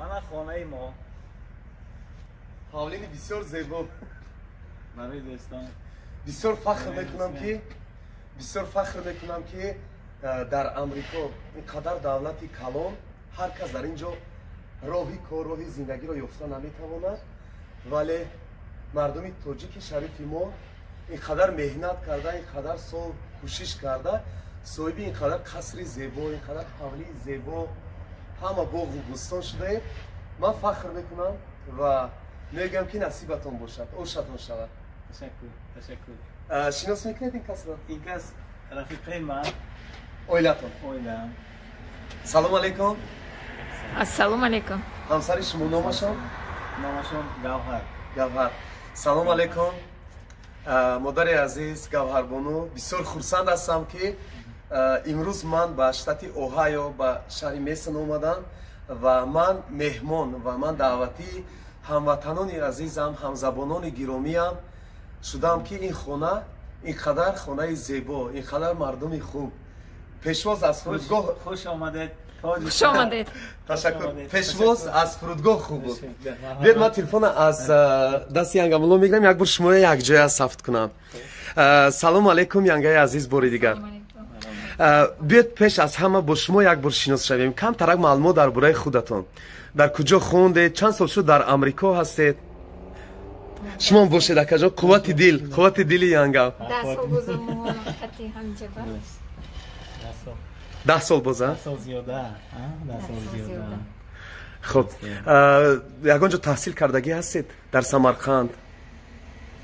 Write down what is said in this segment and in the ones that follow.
Мана хонаи мо. Ҳавлини бисёр зебо. Барои дӯстон. Бисёр фахр мекунам ки, бисёр фахр мекунам, ки дар Амрико, ин қадар давлати калон, ҳар кас дар ин ҷо роҳи кор, роҳи зиндагиро ёфта наметавонад, вале мардуми тоҷики шарифи мо ин қадар меҳнат карда, ин қадар сол кӯшиш карда, соҳиби ин қадар қасри зебо, ин қадар ҳавлии зебо, ҳама боғу бӯстон шудаем. Ман фахр мекунам ва мегӯям, ки насибатон бошад, ошатон шавад. Ташаккур, ташаккур. Шинос мекунед ин касро? Ин кас рафиқаи ман. Оилатон? Оилам. Салому алайкум. Ассалому алайкум. Ҳамсари шумо номашон? Номашон Гавҳар. Гавҳар. Салому алайкум, модари азиз Гавҳарбону. Бисёр хурсанд ҳастам, ки имрӯз ман ба штати Оҳайо, ба шаҳри Месон омадам ва ман меҳмон ва ман даъватии ҳамватанони азизам, ҳамзабонони гиромиям шудам, ки ин хона, ин қадар хонаи зебо, ин қадар мардуми хуб, пешвоз аз фурудгоҳ. Хуш омадед. Хуш омадед. Ташаккур. Пешвоз аз фурудгоҳ хуб буд. Биёед, ман телефона аз дасти Янгамулло мегирам, як бор шуморо якҷоя сафт кунам. Салому алайкум, янгаи азиз, бори дигар. Биёед, пеш аз ҳама бо шумо як бор шинос шавем. Камтарак маълумот дар бораи худатон: дар куҷо хондед, чанд сол шуд дар Амрико ҳастед? Шумом бошед, акаҷон, қуввати дил, қуввати дили янгам. 10 сол боза мо қати ҳамҷаба. 10 сол боза? 10 сол зиёда, 10 сол зиёда. Хуб, ягон ҷо таҳсил кардагӣ ҳастед? Дар Самарқанд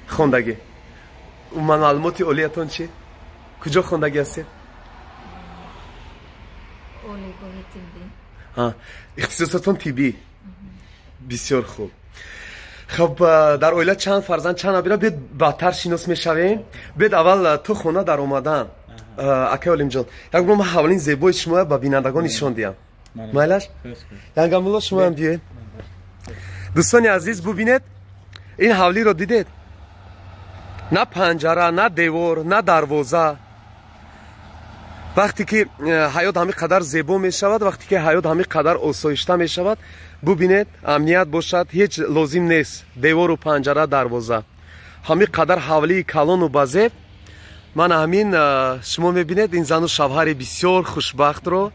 хондагӣ? Умуман, маълумоти олиятон чӣ? Куҷо хондагӣ ҳастед? Олигоҳи тиббӣ. Ихтисосатон тиббӣ, бисёр хуб. Хуб, дар оила чанд фарзанд, чанд набира? Биёд, баъдтар шинос мешавем. Биёд, аввал ту хона дар омадан, акай Олимҷон, як бор ман ҳавлин зебои шумо ба бинандагон нишон диҳам. Майлаш, Янгамулло, шумоам биёед. Дӯстони азиз, бубинед, ин ҳавлиро дидед? На панҷара, на девор, на дарвоза. Вақте ки ҳаёт ҳамин қадар зебо мешавад, вақте ки ҳаёт ҳамин қадар осоишта мешавад, бубинед, амният бошад, ҳеҷ лозим нест девору панҷара, дарвоза. Ҳамин қадар ҳавлии калону базеб. Ман ҳамин шумо мебинед ин зану шавҳари бисёр хушбахтро,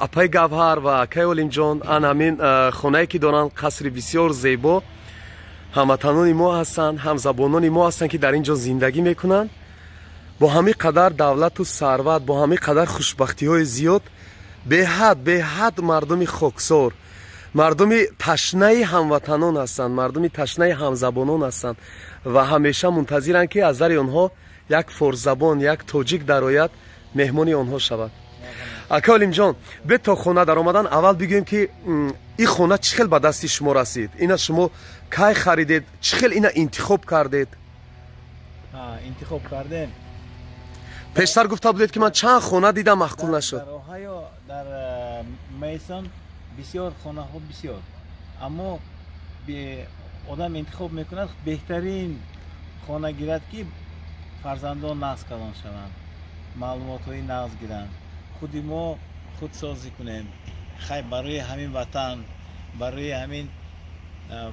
апаи Гавҳар ва акаи Олимҷон. Ан ҳамин хонае ки доранд, қасри бисёр зебо. Ҳамватанони мо ҳастанд, ҳамзабонони мо ҳастанд, ки дар ин ҷо зиндагӣ мекунанд бо ҳамин қадар давлату сарват, бо ҳамин қадар хушбахтиҳои зиёд. Беҳад, беҳад мардуми хоксор, мардуми ташнаи ҳамватанон ҳастанд, мардуми ташнаи ҳамзабонон ҳастанд ва ҳамеша мунтазиранд, ки аз дари онҳо як форсзабон, як тоҷик дарояд, меҳмони онҳо шавад. Ака Олимҷон, бе то хона даромадан аввал бигӯем, ки ин хона чӣ хел ба дасти шумо расид? Ина шумо кай харидед? Чӣ хел ина интихоб кардед? Интихоб кардем. Пештар гуфта будед, ки ман чанд хона дидам, маъқул нашуд. Дар Оҳайо, дар Мейсон бисёр хонаҳо бисёр, аммо одам интихоб мекунад, беҳтарин хона гирад, ки фарзандон нағз калон шаванд, маълумотҳои нағз гиранд, худи мо худсозӣ кунем. Хай, барои ҳамин ватан, барои ҳамин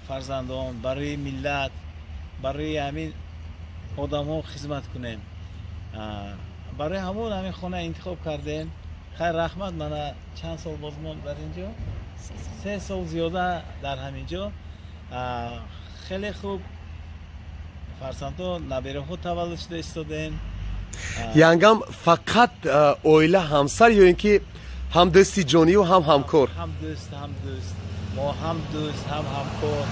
фарзандон, барои миллат, барои ҳамин одамҳо хизмат кунем. Барои ҳамон ҳамин хона интихоб кардем. Хайр, раҳмат, мана чанд сол боз мо дар ин ҷо, 3 сол зиёда дар ҳамин ҷо. Хеле хуб, фарзандҳо, набераҳо таваллуд шуда истодем. Янгам фақат оила, ҳамсар ё ин ки ҳам дӯсти ҷонию ҳам ҳамкор? Ҳам дӯст, ҳам дӯст, мо ҳам дӯст, ҳам ҳамкор.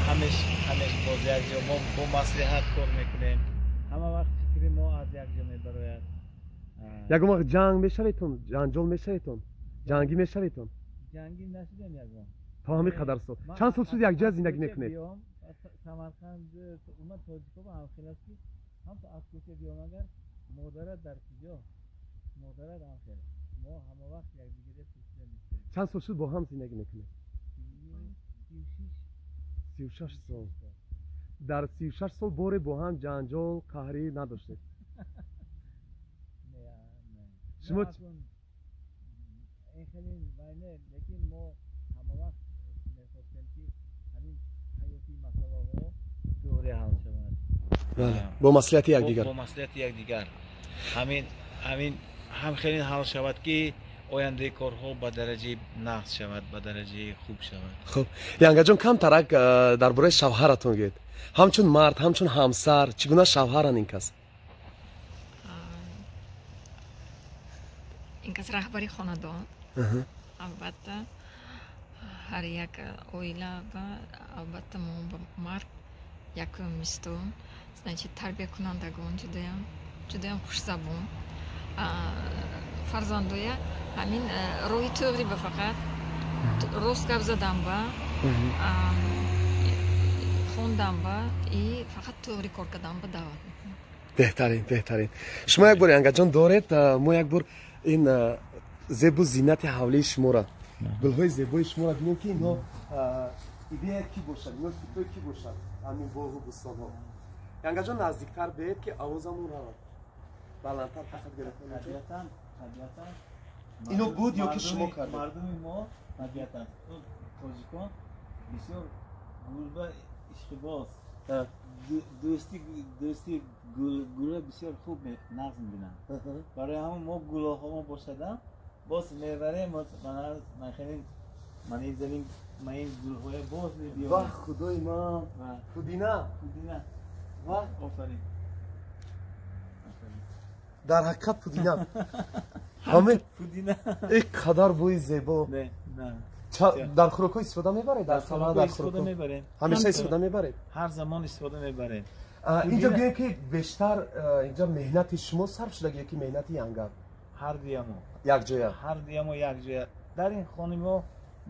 Ҳамеш, ҳамеш боз якҷо мо бо маслиҳат кор мекунем, ҳама вақт фикри мо аз якҷо мебарояд. Ягон вақт ҷанг мешаведтон, ҷанҷол мешаведтон, ҷангӣ мешаведтон? Ҷангӣ нашудем ягон. То ҳамин қадар сол, чанд сол шуд якҷоя зиндагӣ мекунед? Самарқанд, умуман тоҷикҳо ҳамхел аст, ки ҳам аз кӯча биём, агар модарат дар куҷо, модарат ҳамхел, мо ҳама вақт якдигаре пурсида мешавем. Чанд сол шуд бо ҳам зиндагӣ мекунед? 36 сол. Дар 36 сол боре бо ҳам ҷанҷол, қаҳрӣ надоштед? Шумо хеле вайне, лекин мо ҳама вақт мехостем, ки ҳамин ҳаётии масъалаҳо тоғри ҳал шавад. Бале, бо маслиҳати якдигар. Бо маслиҳати якдигар. Ҳамин ҳам хеле ҳал шавад, ки ояндаи корҳо ба дараҷаи нағз шавад, ба дараҷаи хуб шавад. Хуб, Янгаҷон, камтарак дар бораи шавҳаратон гӯед. Ҳамчун мард, ҳамчун ҳамсар, чӣ гуна шавҳаранд ин кас? Ин кас раҳбари хонадон. Албатта, ҳар як оила ва албатта мо мард якум мистон, значит, тарбиякунандагон, ҷудоям ҷудоям хушзабон, фарзандоя ҳамин роҳи тӯғри ба фақат рост гап задан ба хондан ба и фақат тӯғри кор кардан ба даъват мекунам. Беҳтарин, беҳтарин. Шумо як бор, Янгаҷон, доред, мо як бор ин зебу зинати ҳавлии шуморо, гулҳои зебои шуморо бинем, ки инҳо идея кӣ бошад, инҳо фикрои кӣ бошад, ҳамин боғу бӯстонҳо. Янгаҷон, наздиктар биед, ки овозамон равад баландтар, фақат гирифтан. Табиатан ино буд ё ки шумо кардед? Мардуми мо табиатан тоҷикон бисёр гулба ишқибоз, дӯсти гулро бисёр хуб нағз мебинанд. Барои ҳамон мо гулоҳомо бошадам боз мебарем, ман ин замин, ман ин гулҳоя боз мебиёрем. Вах, худои ман, пудина! Пудина. Вах, офарин! Дар ҳақиқат пудина. Ҳаме пудина. Ин қадар бӯи зебо. Дар хӯрокҳо истифода мебаред? Дар салат, дар истифода мебарем. Ҳамеша истифода мебаред? Ҳар замон истифода мебарем. Инҷо гӯем, ки бештар инҷо меҳнати шумо сарф шуда ё ки меҳнати Янгар? Ҳар дуямо. Якҷоя? Ҳар дуямо якҷоя. Дар ин хонаи мо,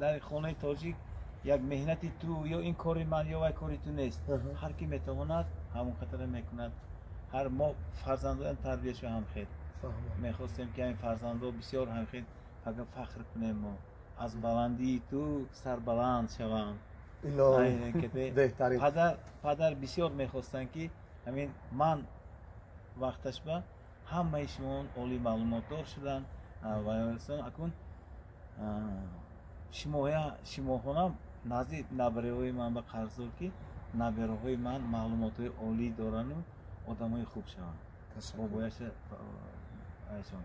дар хонаи тоҷик, як меҳнати ту ё ин кори ман ё вай кори ту нест. Ҳар ки метавонад, ҳамон қатара мекунад. Ҳар мо фарзандоям тарбияшо ҳам хел мехостем, ки ҳамин фарзандо бисёр ҳам хел фақат фахр кунем, мо аз баландии ту сарбаланд шавам. Беҳтарин. Падар бисёр мехостанд, ки ҳамин ман вақташ ба ҳамаи шумо олии маълумотдор шуданд ва акун шумоя шумоҳонам назди набераҳои ман ба қарздор, ки набераҳои ман маълумотҳои олӣ дорану одамои хуб шаванд. Бобояша айшон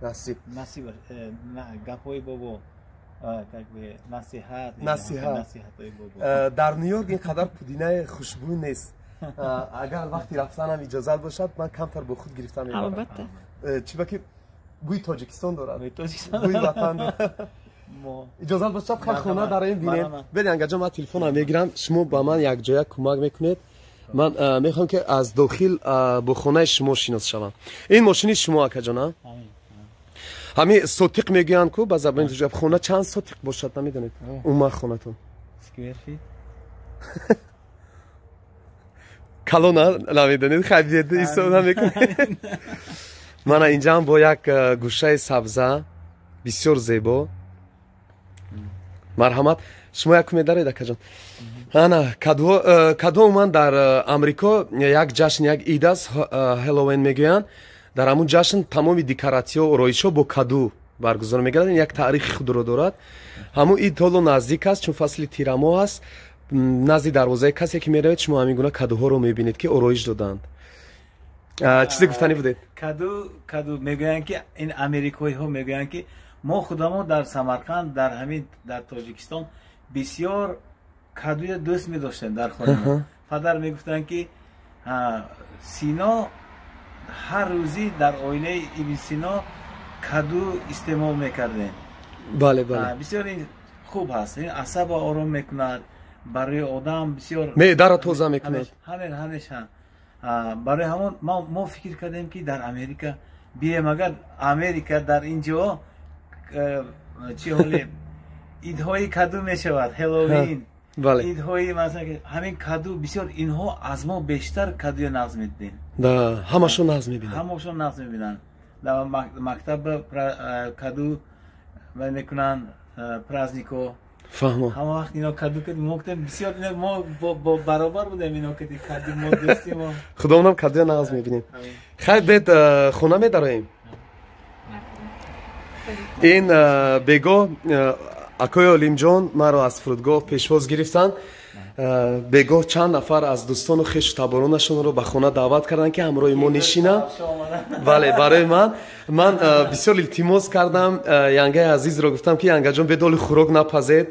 насиб. Насиб гапҳои бобо, как бы насиҳат. Насиҳат. Насиҳатҳои бобо. Дар Ню-Йорк ин қадар пудинаи хушбӯй нест. Агар вақти рафтанам иҷозат бошад, ман камтар бо худ гирифта мебарам. Албатта. Чиба ки бӯи Тоҷикистон дорад, бӯи ватан дорад. Иҷозат бошад, хай хона дар ин бинем. Бед, Янгаҷон, ман телефонам мегирам, шумо ба ман якҷоя кӯмак мекунед. Ман мехоҳам, ки аз дохил бо хонаи шумо шинос шавам. Ин мошини шумо, акаҷон? Ҳамин сотиқ мегӯянд ку ба забони тоҷик. Хона чанд сотиқ бошад, намедонед умуман хонатон? Square feet. Калона намедонед? Хай, биед, истода мекунед. Мана инҷаам бо як гӯшаи сабза бисёр зебо. Марҳамат, шумо як медаред, акаҷон. Ана кадо. Умуман дар Амрико як ҷашн, як ид аст, Ҳеллоуин мегӯянд. Дар ҳамун ҷашн тамоми декоратсиё, ороишҳо бо каду баргузор мегарданд. Як таърихи худро дорад ҳамун ид. Ҳоло наздик аст, чун фасли тирамоҳ аст. Назди дарвозаи касе ки меравед, шумо ҳамин гуна кадуҳоро мебинед, ки ороиш доданд. Чизе гуфтанӣ будед? Каду мегӯянд, ки ин америкоиҳо мегӯянд, ки мо худамо дар Самарқанд, дар ҳамин дар Тоҷикистон бисёр кадуя дӯст медоштем дар хона. Падар мегуфтанд, ки Сино ҳар рӯзӣ дар оилаи Ибн Сино каду истеъмол мекардем. Бале, бале. Бисёр ин хуб ҳаст, ин асабро ором мекунад, барои одам бисёр меъдаро тоза мекунад. Ҳамеша. Барои ҳамон мо фикр кардем, ки дар Америка бием. Агар Америка дар ин ҷо чӣ ҳоле идҳои каду мешавад, Ҳеллоуин, идҳои масалан ҳамин каду бисёр, инҳо аз мо бештар кадуя нағз медидем. Да, ҳамашон нағз мебинанд. Ҳамашон нағз мебинанд. Дар мактаб каду мекунанд, празднико. Фаҳмо. Ҳама вақт ино каду кад мо гуфтем, бисёр мо бо баробар будем, ино кади каду мо дӯсти мо. Худомонам кадуя нағз мебинем. Хай, бед, хона медароем. Ин бего акои Олимҷон маро аз фурудгоҳ пешвоз гирифтанд. Бегоҳ чанд нафар аз дӯстону хешу таборонашонро ба хона даъват карданд, ки ҳамроҳи мо нишинанд. Бале, барои ман бисёр илтимос кардам. Янгаи азизро гуфтам, ки янгаҷон, бедоли хӯрок напазед,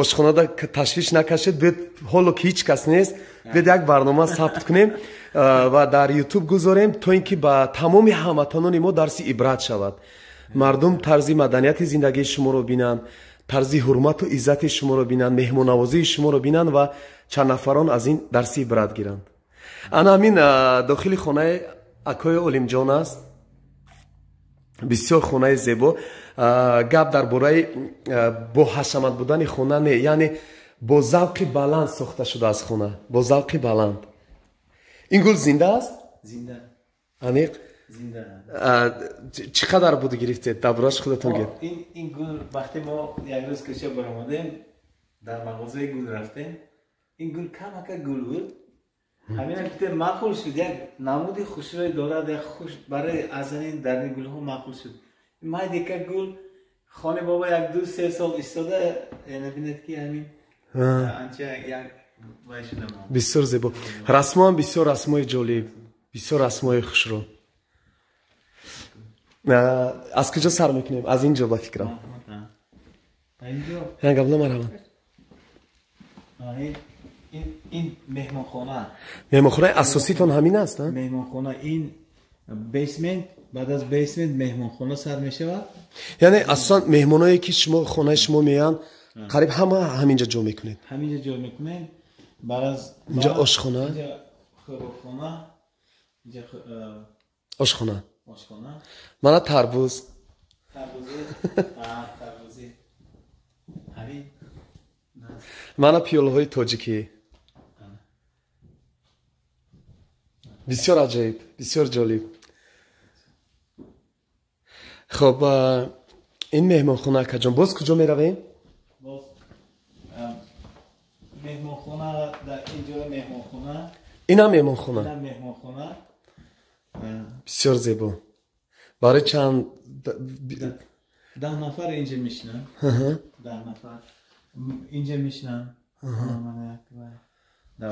ошхонада ташвиш накашед, бед ҳоло ки ҳеҷ кас нест, бед як барнома сабт кунем ва дар ютуб гузорем, то ин ки ба тамоми ҳамватанони мо дарси ибрат шавад. Мардум тарзи маданияти зиндагии шуморо бинанд, тарзи ҳурмату иззати шуморо бинанд, меҳмоннавозии шуморо бинанд ва чанд нафарон аз ин дарси ибрат гиранд. Ана ҳамин дохили хонаи акои Олимҷон аст. Бисёр хонаи зебо. Гап дар бораи бо ҳашамат будани хона не, яъне бо завқи баланд сохта шудааст хона, бо завқи баланд. Ин гул зинда аст? Зинда. Аниқ? Зинда. Чӣ қадар буд гирифтед? Дар борааш худатон гӯед. Ин гул вақте мо як рӯз кӯча баромадем, дар мағозаи гул рафтем, ин гул камака гул буд. Ҳамина гуфтем маъқул шуд, як намуди хушрӯй дорад, як хуш барои аз ин дарни гулҳо маъқул шуд. Майдика гул хони бобо як ду се сол истода, яъне бинед ки ҳамин анча як вай шуда монд. Бисёр зебо. Расмоам бисёр расмои ҷолиб, бисёр расмои хушрӯ. Аз куҷо сар мекунем? Аз ин ҷо ба фикрам. Як гапла марҳамат. Ин меҳмонхона. Меҳмонхонаи асоситон ҳамин аст? Меҳмонхона ин basement, баъд аз basement меҳмонхона сар мешавад. Яъне асосан меҳмоное ки шумо хонаи шумо меоянд, қариб ҳама ҳаминҷа ҷо мекунед? Ҳаминҷа ҷо мекунем. Баъд аз инҷа ошхона, инҷа хӯрокхона, инҷа ошхона. Ошхона. Мана тарбуз. Тарбузи. Тарбузи. Ҳамин. Мана пиёлаҳои тоҷикӣ. Бисёр аҷоиб, бисёр ҷолиб. Хоб, ин меҳмонхона акаҷон, боз куҷо меравем? Боз меҳмонхона, дар инҷо меҳмонхона. Инам меҳмонхона. Инам меҳмонхона. Бисёр зебо. Барои чанд 10 нафар инҷа мешинанд. 10 нафар инҷа мешинанд.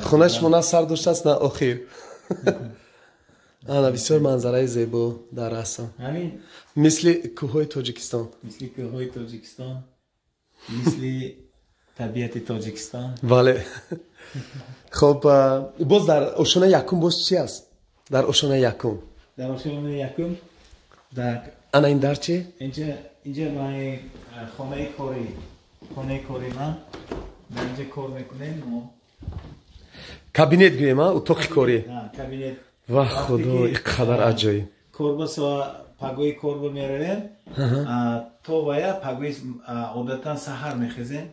Хонаи шумо на сар доштааст, на охир. Ана бисёр манзараи зебо дар расм. Ҳамин мисли кӯҳҳои Тоҷикистон. Мисли кӯҳҳои Тоҷикистон, мисли табиати Тоҷикистон. Бале. Хоб, боз дар ошонаи якум боз чи аст? Дар ошонаи якум. Дар ошонаи якум дар ана ин дар чи? Инҷа ман хонаи корӣ, хонаи кори ман. Дар инҷа кор мекунем мо. Кабинет гӯем, а? Утоқи корӣ. Кабинет. Ва худо, ин қадар аҷоиб. Корба пагои корба меравем, то вая пагои одатан саҳар мехезем.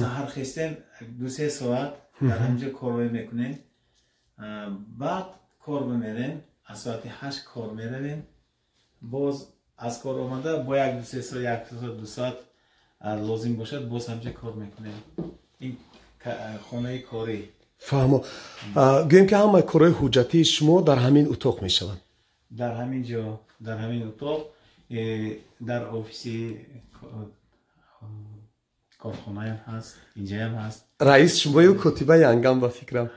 Саҳар хестем, 2-3 соат дар ҳаминҷо корвой мекунем. Баъд корба мерем, аз соати 8 кор меравем. Боз аз кор омада бо 1-2-3 соат, 1 соат, 2 соат лозим бошад, боз ҳаминҷо кор мекунем. Ин хонаи корӣ. Фаҳмо. Гӯем ки ҳамаи корҳои ҳуҷҷатии шумо дар ҳамин утоқ мешавад. Дар ҳамин ҷо, дар ҳамин утоқ, дар офиси корхонаям ҳаст, инҷаям ҳаст. Раис шумою котиба янгам ба фикрам.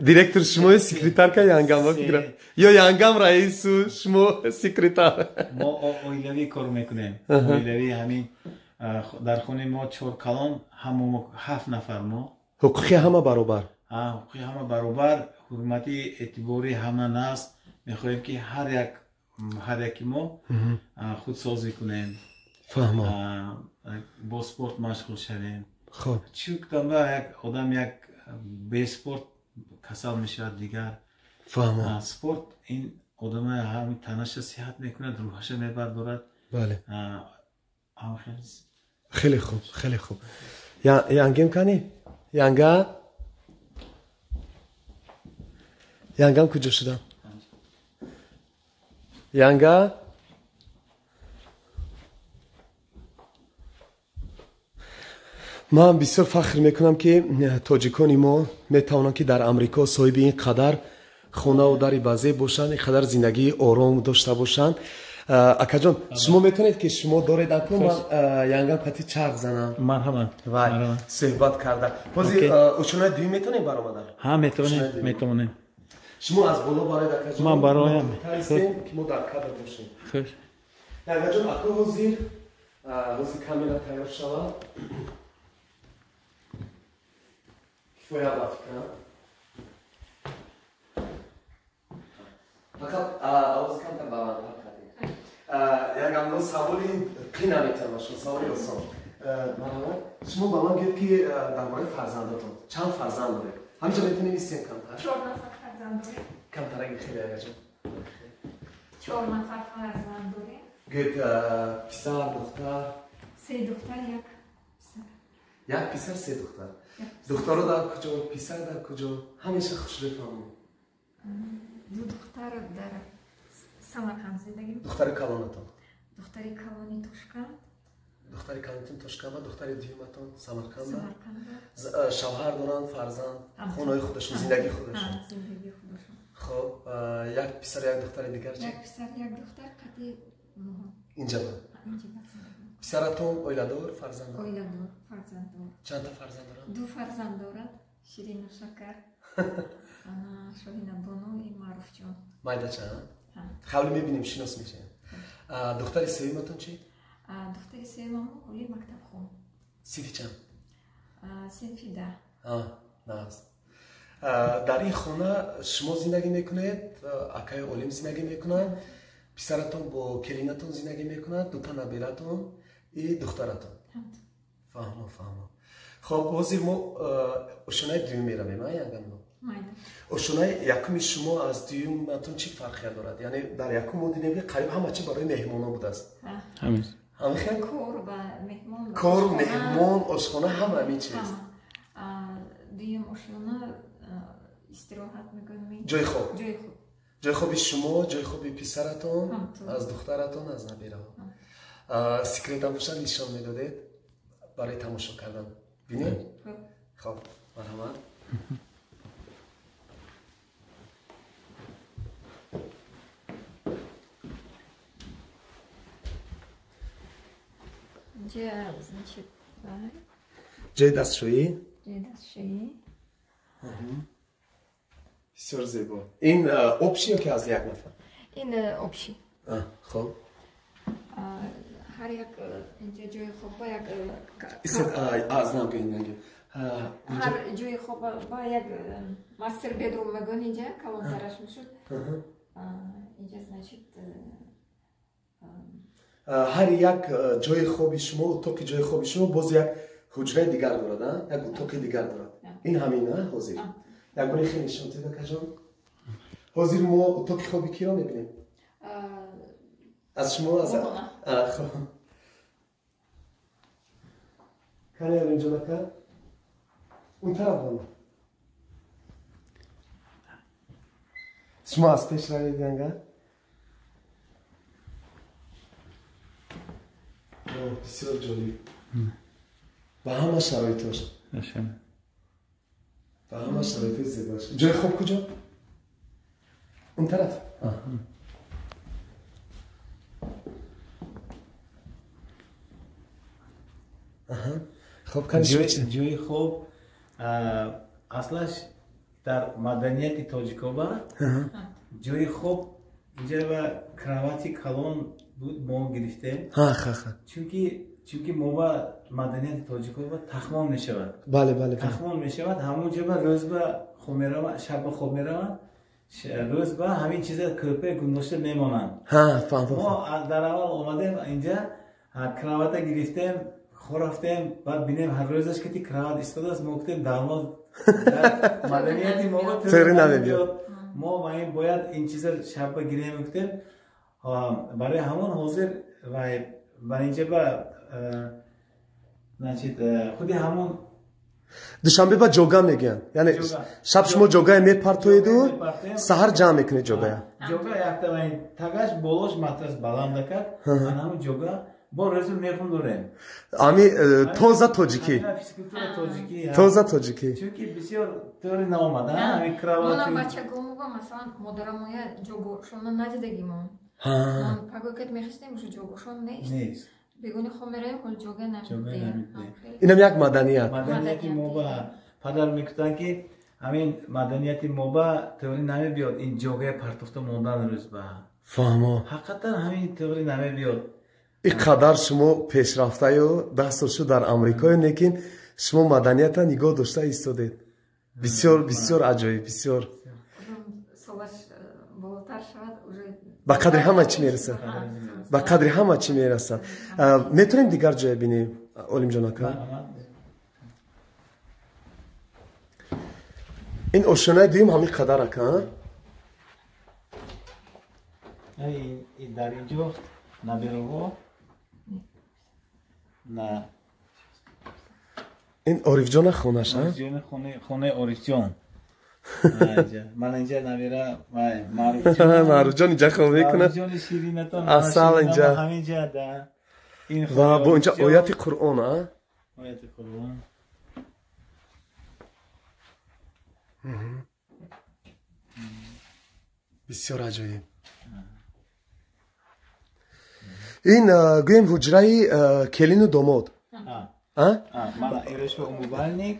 Директор шумою секретарка янгам ба фикрам. Ё янгам раису шумо секретар. Мо оилавӣ кор мекунем. Оилавӣ ҳамин дар хонаи мо 4 калон, ҳама мо 7 нафар мо. Ҳуқуқи ҳама баробар. Ҳуқуқи ҳама баробар, ҳурмати эътибори ҳама наст. Мехоҳем ки ҳар яки мо худсозӣ кунем. Фаҳмо. Бо спорт машғул шавем. Хоб. Чунки як одам як бе спорт касал мешавад дигар. Фаҳмо. Спорт ин одама ҳам танаша сиҳат мекунад, рӯҳаша мебардорад. Бале. Хеле хуб, хеле хуб. Янгем кани? Янга? Янгам куҷо шудам? Янга? Ман бисёр фахр мекунам, ки тоҷикони мо метавонанд, ки дар Амрико соҳиби ин қадар хонаву дари базеб бошанд, ин қадар зиндагии ором дошта бошанд. Акаҷон, шумо метавонед ки шумо доред аку ман янгам қати чарх занам. Марҳамат. Вай, суҳбат карда. Ҳозир ошонаи дуюм метавонем баромадан? Ҳа, метавонем. Шумо аз боло бароед, акаҷон. Ман бароям. Таристем ки мо дар кадр бошем. Хуш. Янгаҷон, аку ҳозир камера тайёр шавад. Кифоя ба фикрам. Фақат овоз камтар баландтар кардем. Ягамно саволи қин наметавонам, шумо саволи осон. Марҳамат, шумо ба ман гӯед ки дар бораи фарзандотон чанд фарзанд доред? Ҳаминҷо метавонем истем камтар? 4 нафар фарзанд дорем. Камтараги хеле агаҷон. 4 нафар фарзанд дорем. Гӯед, писар, духтар? 3 духтар, 1 писар. 1 писар, 3 духтар. Духтаро дар куҷо, писар дар куҷо? Ҳамеша хушрӯй фаҳмем. 2 духтар дар Самарқанд зиндагӣ мекунанд. Духтари калонатон? Духтари калони Тошканд. Духтари калонатон Тошканд ва духтари дуюматон Самарқанд? Самарқанд. Шавҳар доранд, фарзанд, хонаи худашон, зиндагии худашон? Зиндагии худашон. Хоб, 1 писар, 1 духтари дигар чи? 1 писар, 1 духтар қати моҳо. Инҷа ба? Инҷа ба зиндагӣ мекунанд. Писаратон оиладор, фарзанддор? Оиладор, фарзанддор. Чандта фарзанд доранд? 2 фарзанд дорад, Ширину Шакар. Ана Шоҳина Бону и Маъруфҷон. Майдача? Ҳавли мебинем, шинос мешавем. Духтари сеюматон чи? Духтари сеюмамо ҳоли мактабхон. Синфи чанд? Синфи 10. Нағз. Дар ин хона шумо зиндагӣ мекунед, акаи Олим зиндагӣ мекунад, писаратон бо келинатон зиндагӣ мекунад, дута набиратон и духтаратон. Фаҳмо, фаҳмо. Хоб, ҳозир мо ошонаи дуюм меравем, яган? Ошонаи якуми шумо аз дуюматон чӣ фарқият дорад? Яъне дар якум мо дидем ки қариб ҳама чи барои меҳмонон будааст. Ҳамин. Ҳамин? Кор ва меҳмон. Кор, меҳмон, ошхона ҳама ҳамин чиз. Дуюм ошхона истироҳат мекунем. Ҷои хоб. Ҷои хоб. Ҷои хоби шумо, ҷои хоби писаратон, аз духтаратон, аз набираҳо. Секретам бошад нишон медодед барои тамошо кардан. Бинем? Хоб, марҳамат. Ҷои дастшӯӣ? Ҷои дастшӯӣ. Бисёр зебо. Ин общий ё ки аз як нафар? Ин общий. Хоб. Ҳар як инҷа ҷои хоб ба як аз нам гӯед, нагӯед. Ҳар ҷои хоб ба як мастер бедрум мегӯянд инҷа, калонтараш мешуд. Инҷа значит ҳар як ҷои хоби шумо, утоқи ҷои хоби шумо боз як ҳуҷраи дигар дорад, як утоқи дигар дорад. Ин ҳамин, ҳозир? Як бори хеле нишон диҳед, акаҷон. Ҳозир мо утоқи хоби киро мебинем? Аз шумо, аз хоб. Кане Алимҷон ака? Он тараф бона. Шумо аз пеш равед, янга? Бисёр ҷолиб. Ба ҳама шароитош. Ба ҳама шароитои зебош. Ҷои хоб куҷо? Он тараф. Хоб ҷои хоб аслаш дар маданияти тоҷикоба ҷои хоб инҷа ва кровати калон буд, мо гирифтем. Чунки мо ба маданияти тоҷикоба тахмон мешавад. Бале, бале. Тахмон мешавад, ҳамон ҷо ба рӯз ба хоб мераванд, шаб ба хоб мераванд, рӯз ба ҳамин чиза кӯрпа гундошта мемонанд. Мо дар аввал омадем инҷа, кровата гирифтем, хоб рафтем, баъд бинем ҳар рӯзаш ки кроват истодааст, мо гуфтем дармон маданияти мо ба тӯри намебиёд. Мо ба ин бояд ин чиза шаб ба гирем гуфтем. Барои ҳамон ҳозир ва инҷа ба значит худи ҳамон Душанбе ба ҷога мегӯянд. Яъне шаб шумо ҷогае мепартоеду саҳар ҷамъ мекунед ҷогая. Ҷога якта ва ин тагаш болош матрас баланда кард, ана ҳамон ҷога бо рӯзу мехун дорем. Ами тоза тоҷикӣ. Физкультура тоҷикӣ. Тоза тоҷикӣ. Чунки бисёр тӯри наомад, ҳамин кровати. Мона бачагомуба масалан модарамоя ҷогошона надидагимон. Пагоҳ кат мехестем, уже ҷогошон нест. Бегони хоб меравем, ҳол ҷога намедиҳем. Инам як маданият. Маданияти мо ба падар мегуфтанд, ки ҳамин маданияти мо ба теорӣ намебиёд, ин ҷогаи партофта мондан рӯз ба. Фаҳмо. Ҳақиқатан ҳамин теорӣ намебиёд. Ин қадар шумо пешрафтаю 10 сол шуд дар Амрикою, лекин шумо маданията нигоҳ дошта истодед. Бисёр, бисёр аҷоиб, бисёр. Солаш болотар шавад, уже ба қадри ҳама чӣ мерасад, ба қадри ҳама чӣ мерасад. Метавонем дигар ҷоя бинем, Олимҷон ака? Ин ошёнаи дуюм ҳамин қадар, ака? Дар инҷо набераҳо на. Ин Орифҷона хонаша? Хонаи Орифҷон. Ман инҷа набера. Маъруфҷон инҷа хоб мекунад, асал инҷа ва бо инҷа ояти Қуръон. Ояти Қуръон. Бисёр аҷоиб. Ин гӯем ҳуҷраи келину домод. Мана ирошба умывальник,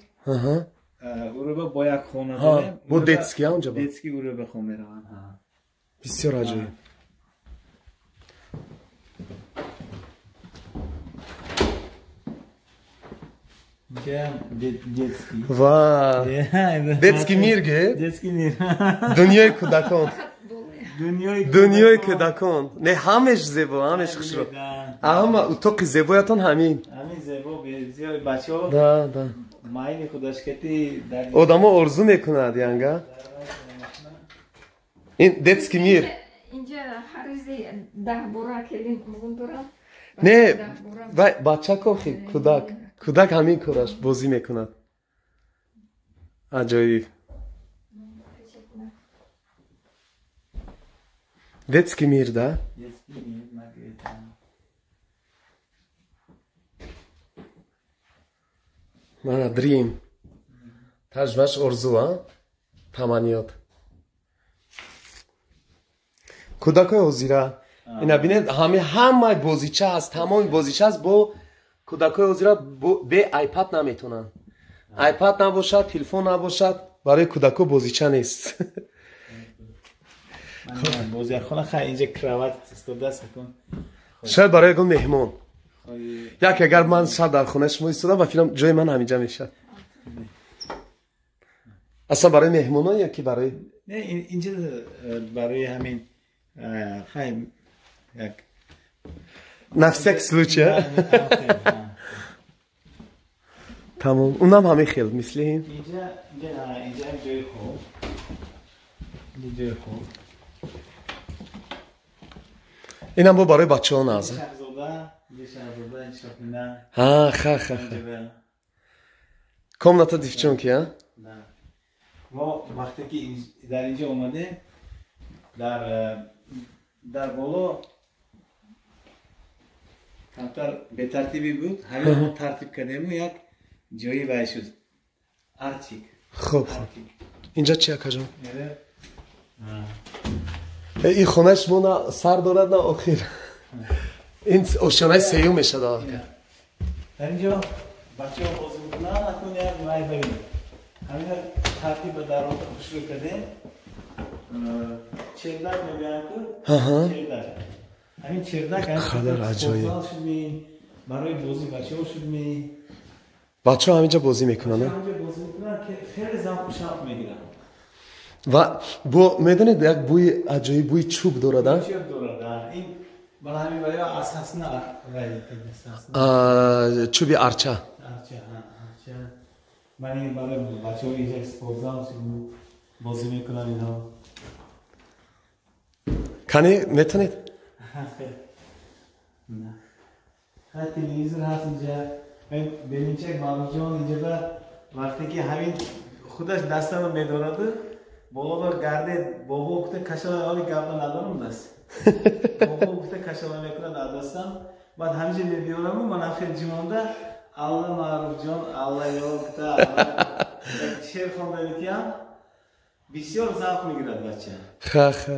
уруба бо як хона дорем. Бо детский онҷа? Детский уруба хом мераванд. Бисёр аҷоиб. Ва детский мир ге. Детский мир. Дунёи кӯдакон, дунёи кӯдакон. Не, ҳамеш зебо, ҳамеш хушро, ҳама утоқи зебоятон ҳамин. Ҳамин зебо, бачаҳо. Да, да. Майли худашкати. Одамо орзу мекунад янга ин детский мир. Инҷа ҳар рӯзи 10 бора келин мугун дорам. Не, вай бача кохи, кӯдак, кӯдак ҳамин кораш бозӣ мекунад. Аҷоиб, детский мир, да. Детский мир. Мана dream, тарҷумааш орзу, а таманниёт. Кӯдакҳои ҳозира ина бинед, ҳами ҳамаи бозича ҳаст, тамоми бозича ҳаст. Бо кӯдакҳои ҳозира бе айпад наметонанд. Айпад набошад, телефон набошад, барои кӯдакҳо бозича нест. Бозиярхона хай, инҷа кровать истодааст. Шояд барои ягон меҳмон як. Агар ман шаб дар хонаи шумо истодам, ба филм ҷои ман ҳаминҷа мешавад. Аслан барои меҳмонон ё ки барои Не, инҷа барои ҳамин хай як на всякий случай. Тамом, унам ҳамин хел мисли ин. Инҷа ҷои хоб, ҷои хоб. Инам бо барои бачаҳо наз. Ха ха ха, комната девчонки, а. Мо вақте ки дар инҷа омадем, дар боло камтар бетартибӣ буд. Ҳамин мо тартиб кардему, як ҷои вай шуд, арчик. Хуб, хуб. Инҷа чи, акаҷон? Ин хонаи шумо на сар дорад, на охир. Ин ошёнаи сеюм мешавад, ака. Дар инҷо бачаҳо бозӣ мекунанд. Акун як вай бибинед, ҳамина тартиб ба дарвоза хушрӯ кардем. Чердак мегӯянд ку, чердак. Ҳамин чердак қадар аҷоиб. Шудми, барои бозӣ бачаҳо шудми. Бачаҳо ҳаминҷа бозӣ мекунанд? Ҳаминҷа бозӣ мекунанд, хеле завқу шавқ мегиранд. Ва бо медонед, як бӯи аҷоиб, бӯи чӯб дорад. Чӯб дорад. Ин бала ҳамин барои аз ҳасна. Чӯби арча. Арча, арча. Ман ин барои бачаҳо инҷа спортзал бозӣ мекунанд инҳо. Кани, метонед? Телевизор ҳаст инҷа. Белинчак Маъруфҷон инҷа ба вақте ки ҳамин худаш дастаро медораду боло гардед, бобо гуфта кашала, оли гапа надорам, даст бобо гуфта кашала мекунад аз дастам. Баъд ҳамиҷа мебиёраму ман ахир ҷимонда «Алла, Маъруфҷон, Алла ё» гуфта шеър хонда метиҳам. Бисёр завқ мегирад бача. Ха ха.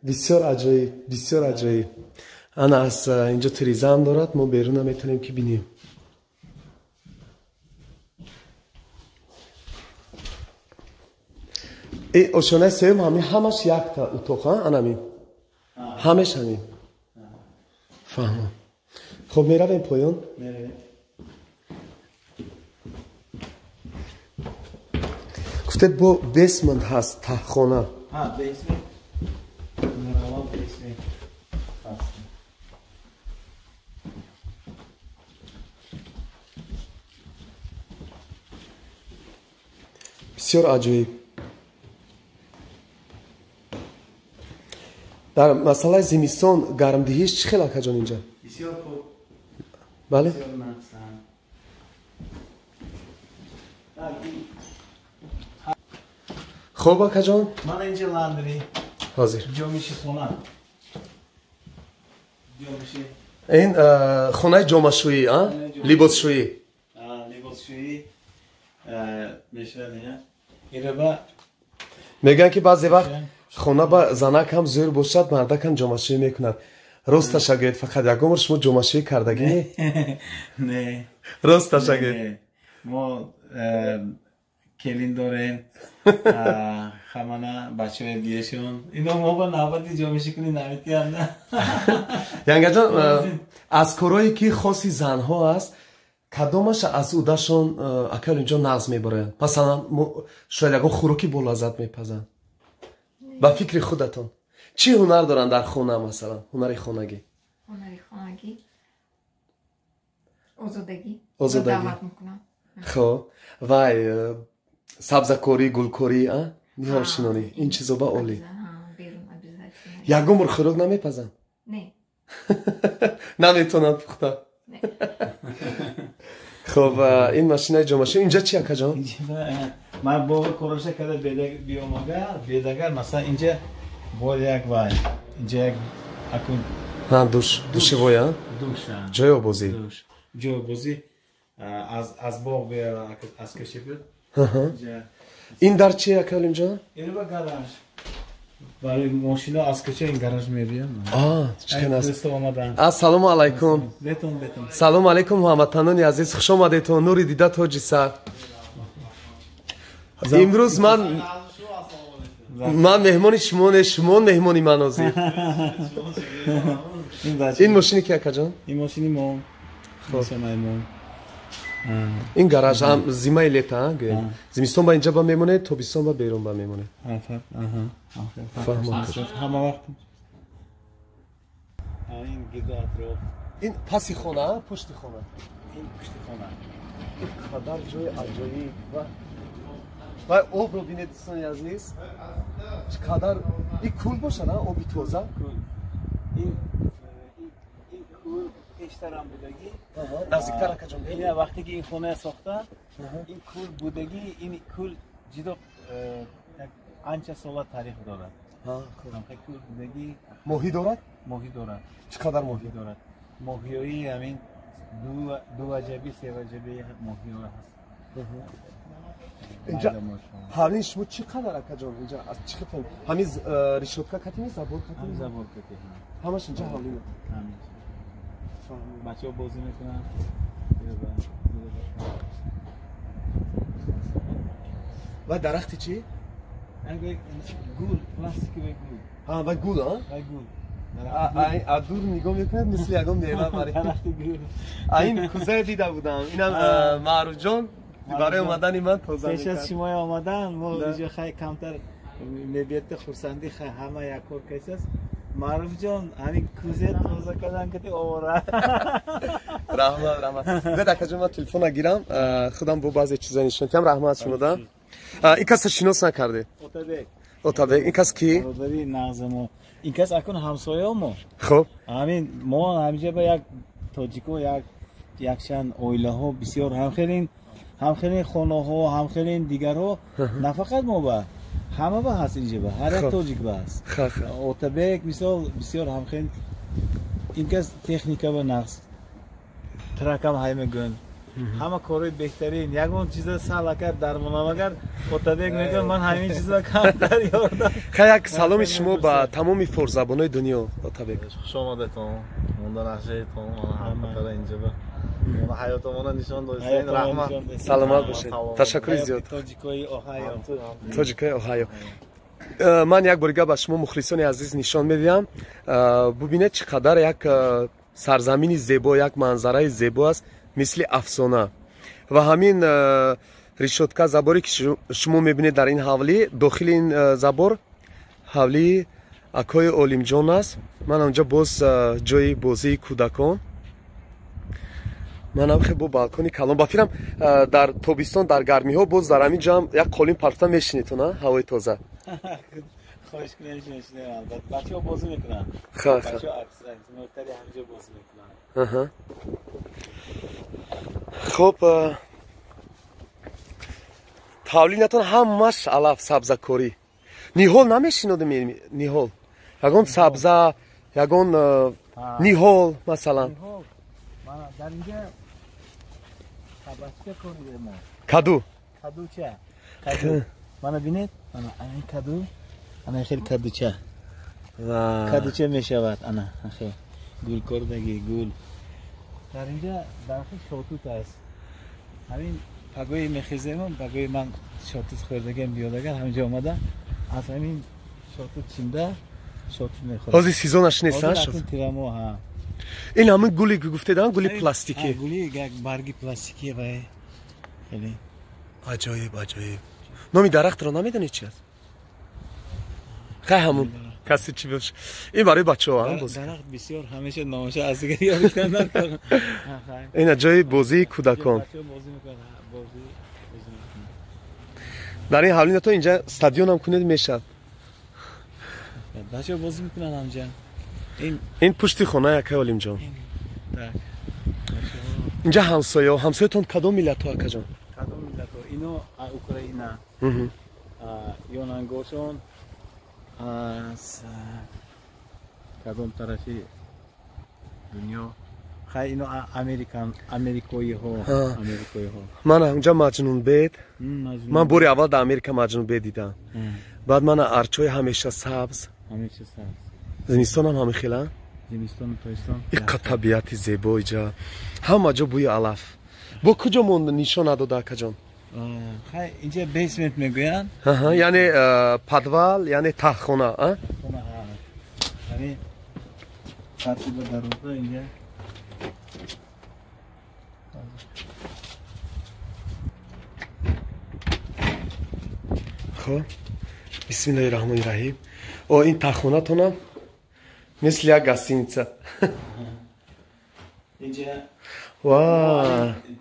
Бисёр аҷоиб, бисёр аҷоиб. Ана аз инҷо тирезаам дорад, мо берун метавонем ки бинем. Ошонаи сеюм ҳамин ҳамаш якта утоқ, анамин ҳамеш ҳамин. Фаҳмам. Хоб, меравем поён. Гуфтед бо basement ҳаст, таҳхона. Бисёр аҷоиб. Дар масъалаи зимистон гармдиҳиш чӣ хел, акаҷон, инҷа? Бисёр хуб. Бале? Хуб, акаҷон? Мана инҷа laundry. Ҳозир. Ҷомиши хона. Ҷомиши. Ин хонаи ҷомашӯӣ, а? Либосшӯӣ. Либосшӯӣ мешавад ина. Ира мегӯянд ки баъзе вақт хона ба занак ҳам зӯр бошад, мардак ҳам ҷомашӯӣ мекунад. Росташа гӯед, фақат ягон бор шумо ҷомашӯӣ кардагӣ не? Не. Росташа гӯед. Мо келин дорем, хамана бачаҳои диешон. Ино мо ба навбати ҷомашӯӣ кунӣ наметиҳанд. Янгаҷон, аз корҳое ки хоси занҳо аст, кадомаша аз удашон акал инҷо нағз мебароянд? Масалан, шояд ягон хӯроки болаззат мепазанд. Ба фикри худатон чӣ ҳунар доранд дар хона, масалан, ҳунари хонагӣ? Ҳунари хонагӣ озодагӣ. Озодагӣ. Хоб, вай сабзакорӣ, гулкорӣ, а? Ниҳолшинонӣ, ин чизо ба олӣ. Ягон бор хӯрок намепазанд? Не. Наметавонанд пухта? Хоб, ин машинаи ҷомашӯӣ инҷа чи, акаҷон? Ман бо короша када биомага, бедагар, масалан, инҷа бор як вай, инҷа як акун ҳа, душ, душевой, а? Душ, ҷои обозӣ. Душ, ҷои обозӣ аз боғ биёра, аз кӯча буд. Ин дар чи, ака Олимҷон? Ин ба гараж. Барои мошино аз кӯча ин гараж мебиём. Чӣ аст? Ассалому алайкум. Бетон, бетон. Салому алайкум, ҳамватанони азиз, хуш омадетон. Нури дида тоҷи сар. Имрӯз ман меҳмони шумо не, шумо меҳмони ман ҳозир. Ин мошини ки, акаҷон? Ин мошини мо. Ин гараж ҳам зимаи лета, гӯем. Зимистон ба инҷа ба мемонед, тобистон ба берун ба мемонед. Фаҳмам. Ҳама вақт. Ин гирду атроф. Ин паси хона, пушти хона? Ин пушти хона. Ин қадар ҷои аҷоиб ва обро бинед, дӯстони азиз, чӣ қадар ин кӯл бошад, оби тоза. Ин кӯл пештарам будагӣ. Наздиктар, акаҷон. Ин вақте ки ин хона сохта, ин кӯл будагӣ, ин кӯл ҷидо як анча сола таърих дорад. Кӯл будагӣ. Моҳӣ дорад? Моҳӣ дорад. Чӣ қадар моҳӣ дорад? Моҳиҳои ҳамин ду ваҷаби, се ваҷаби моҳиҳо ҳаст. Инҷа ҳавлии шумо чӣ қадар, акаҷон? Инҷа аз чӣ қадар? Ҳамин решётка кати нест, забор кати? Ҳамин забор кати. Ҳамаш инҷа ҳавлӣ. Ҳамин. Бачаҳо бозӣ мекунанд. Ва дарахти чӣ? Гул, пластиковый гул. Ҳа, ва гул, а? Ва гул. Аз дур нигоҳ мекунад, мисли ягон мева бари. Дарахти гул. Ин кузае дида будам. Инам Маъруфҷон барои омадани ман тоза мекард. Пеш аз шумои омадан мо инҷо хай камтар мебиятта хурсандӣ, хай ҳама як кор кайсаст. Маъруфҷон ҳамин кузе тоза кардан кати овора. Раҳмат, раҳмат. Бед, акаҷон, ман телефона гирам, худам бо баъзе чиза нишон диҳам. Раҳмат шумо да. Ин каса шинос накардед? Отабек. Отабек, ин кас ки? Бародари нағзи мо. Ин кас акун ҳамсояо мо. Хуб. Ҳамин мо ҳаминҷа ба як тоҷико як якчанд оилаҳо бисёр ҳамхелин хонаҳо, ҳамхелин дигарҳо, на фақат мо ба ҳама ба ҳаст инҷа ба ҳар як тоҷик ба ҳаст. Отабек мисол бисёр ҳамхел ин кас техника ба нағз тракам ҳай мегӯянд. Ҳама корҳои беҳтарин, ягон чиза сал агар дармонам, агар Отабек мегӯяд, ман ҳамин чиза камтар ёрдам. Хай, як саломи шумо ба тамоми форсзабонои дунё, Отабек. Хуш омадетон, монда нақшаетон, мана ҳамқатара инҷа ба ҳаётомона нишон додистен, раҳмат. Саломат бошед, ташаккури зиёд. Тоҷикои Оҳайо. Тоҷикои Оҳайо. Ман як борига ба шумо, мухлисони азиз, нишон медиҳам. Бубинед, чӣ қадар як сарзамини зебо, як манзараи зебо аст, мисли афсона. Ва ҳамин решётка, заборе ки шумо мебинед дар ин ҳавлӣ, дохили ин забор ҳавлии акои Олимҷон аст. Ман онҷа боз ҷои бозии кӯдакон, манам хе бо балкони калон. Ба фикрам, дар тобистон, дар гармиҳо боз дар ҳамин ҷоам як қолин парфта мешинедтон, ҳавои тоза. Хоҳиш кунем, мешинем, албатта. Бачаҳо бозӣ мекунанд. Бачаҳо аксаран мӯҳтари ҳаминҷо бозӣ мекунанд. Хуб, ҳавлинатон ҳамаш алаф, сабзакорӣ. Ниҳол намешинодем? Ниҳол, ягон сабза, ягон ниҳол масалан? Дар инҷа сабзача коридаем мо. Каду. Кадуча, каду. Мана бинед, мана ин каду, ана хел кадуча, кадуча мешавад, ана хел гул кордаги, гул. Дар инҷа дарахти шотут аст. Ҳамин пагои мехезем, пагои ман шотут хӯрдагем, биёдагар ҳаминҷа омада, аз ҳамин шотут чинда шотут мехӯрам. Ҳозир сезонаш нест? Тирамо, ҳа. Ин ҳамин гуле ки гуфтедам, гули пластикӣ. Гули як барги пластикӣ ва хеле. Аҷоиб, аҷоиб. Номи дарахтро намедонед, чи аст? Хай, ҳамун касе чи бош, ин барои бачаҳо. Дарахт бисёр, ҳамеша номаша аз дигар ёд. Ина ҷои бозии кӯдакон. Дар ин ҳавлинато инҷа стадионам кунед, мешавад. Бачаҳо бозӣ мекунанд ҳамҷа. Ин пушти хона якай Олимҷон. Инҷа ҳамсоё, ҳамсоятон кадом миллатҳо, акаҷон? Кадом миллатҳо? Ино Украина, ёнангошон аз кадом тарафи дунё? Хай, ино американ, америкоиҳо, америкоиҳо. Мана унҷа маҷнунбед. Ман бори аввал дар Америка маҷнунбед дидам. Баъд мана арчои ҳамеша сабз. Ҳамеша сабз. Зимистонам ҳамин хела? Зимистону тобистон. Иқа табиати зебо иҷа, ҳама ҷо бӯи алаф. Бо куҷо монд, нишон надода, акаҷон? Хай, инҷа basement мегӯянд. Яъне подвал, яъне таҳхона. Ҳамин тартиба дароза инҷа. Хоб, бисмиллаҳи раҳмони раҳим. О, ин таҳхонатонам мисли як гостиница. Инҷа ва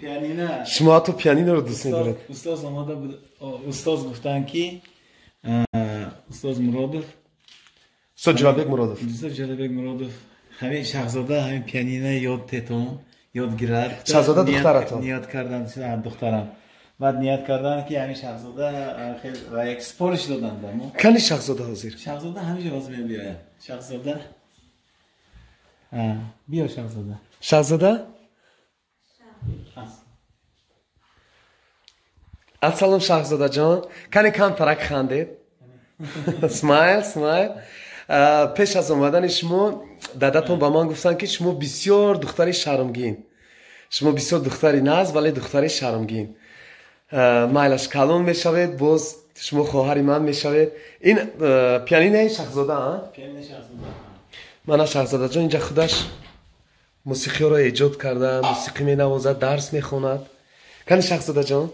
пианино. Шумо ҳатто пианиноро дӯст медоред. Устоз омода буд, устоз гуфтанд ки, устоз Муродов. Устод Ҷурабек Муродов. Устод Ҷурабек Муродов, ҳамин Шаҳзода ҳамин пианино ёд тетон, ёд гирад. Шаҳзода духтаратон? Ният кардан, духтарам. Баъд ният кардан ки ҳамин Шаҳзода ва як супориш доданд ба мо. Кани Шаҳзода ҳозир? Шаҳзода ҳаминҷо ҳозир мебиёяд. Шаҳзода, биё, Шаҳзода. Шаҳзода, ассалом, Шаҳзодаҷон. Кани, камтарак хандед. Smile, smile. Пеш аз омадани шумо дадатон ба ман гуфтанд, ки шумо бисёр духтари шармгин, шумо бисёр духтари наз, вале духтари шармгин. Майлаш, калон мешавед, боз шумо хоҳари ман мешавед. Ин пианинаи Шаҳзода? Мана Шаҳзодаҷон инҷа худаш мусиқиҳоро эҷод карда, мусиқӣ менавозад, дарс мехонад. Кани, Шаҳзодаҷон?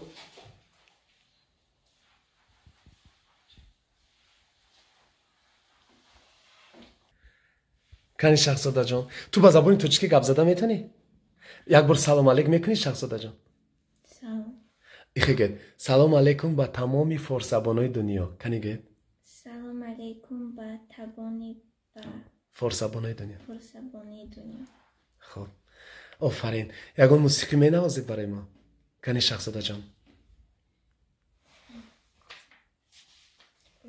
Кани, Шаҳзодаҷон, ту ба забони тоҷикӣ гап зада метавонӣ? Як бор салом алейк мекунӣ, Шаҳзодаҷон? Ихе гет: салом алейкум ба тамоми форсзабонои дунё. Кани, гет. Салом алейкум ба табони ба форсзабонои дунё. Форсзабонои дунё. Хуб, офарин. Ягон мусиқӣ менавозед барои мо? Кани, Шаҳзодаҷон?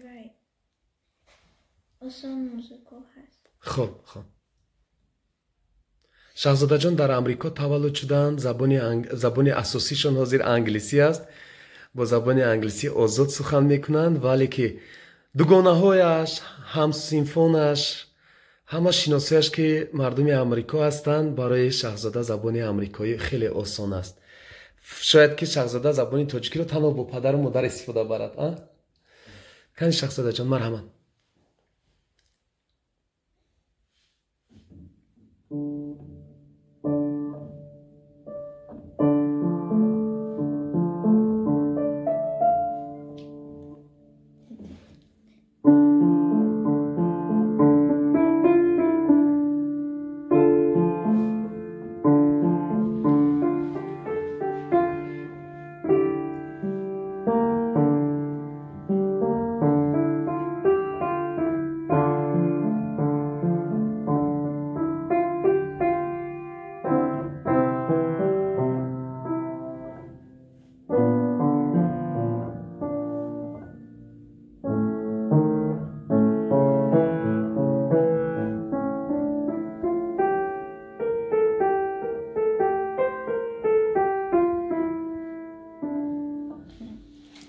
Right. Осон музыко ҳаст. Хуб, хуб, Шаҳзодаҷон дар Амрико таваллуд шуданд, забони асосишон ҳозир англисӣ аст. Бо забони англисӣ озод сухан мекунанд, вале ки дугонаҳояш, ҳамсинфонаш, ҳама шиносояш ки мардуми Амрико ҳастанд, барои шаҳзода забони амрикоӣ хеле осон аст. Шояд ки шаҳзода забони тоҷикиро танҳо бо падару модар истифода барад. Кани шаҳзодаҷон, марҳамат.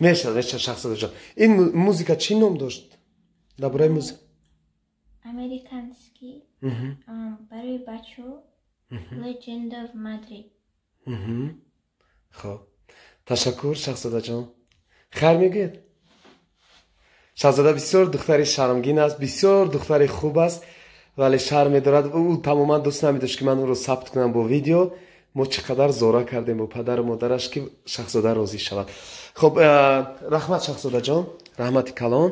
Мешавад, мешавад, шаҳзодаҷон. Ин музика чӣ ном дошт? Дар бораи музика. Американский. Барои бачаҳо Legend of Madrid. Хоб. Ташаккур, шаҳзодаҷон. Хайр мегӯед? Шаҳзода бисёр духтари шармгин аст, бисёр духтари хуб аст, вале шарм медорад. Ӯ тамоман дӯст намедошт, ки ман ӯро сабт кунам бо видео. Мо чӣ қадар зора кардем бо падару модараш, ки шаҳзода розӣ шавад. Хоб, раҳмат, шаҳзодаҷон, раҳмати калон.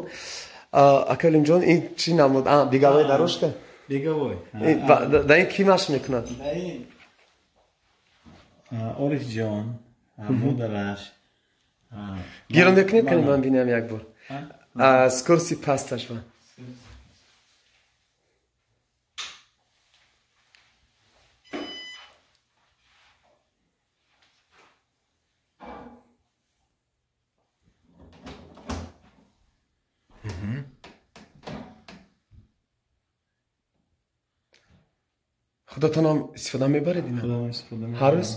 Ака Олимҷон, ин чӣ намуд? Беговой дорожка? Беговой. Дар ин кӣ машқ мекунад? Дар ин Орифҷон, модараш. Гирон мекунед, кани ман бинам як бор. Скорости пасташ ба. Худатонам истифода мебаред ина? Худам истифода мебарам. Ҳар рӯз?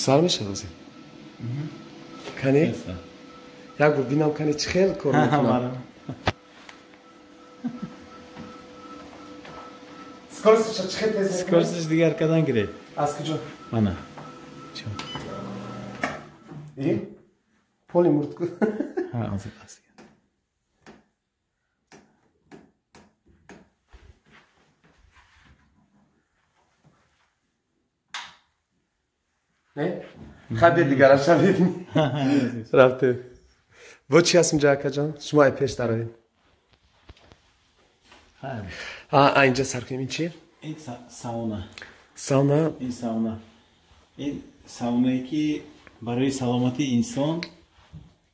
Сар мешавад ҳозир? Кани? Як бор бинам, кани чӣ хел кор мекунад. Скоростиша чӣ хел тез мекунад? Скоростиш дигар кадан гиред. Аз куҷо? Мана. И? Поли мурд ку. Ҳа, ҳозир паст. Не? Хай бе дигараша бибинӣ. Рафтем. Бо чӣ аст инҷа, акаҷон? Шумо ай пеш дароед. А инҷа сар кунем. Ин чи? Ин сауна. Сауна? Ин сауна. Ин саунае ки барои саломатии инсон,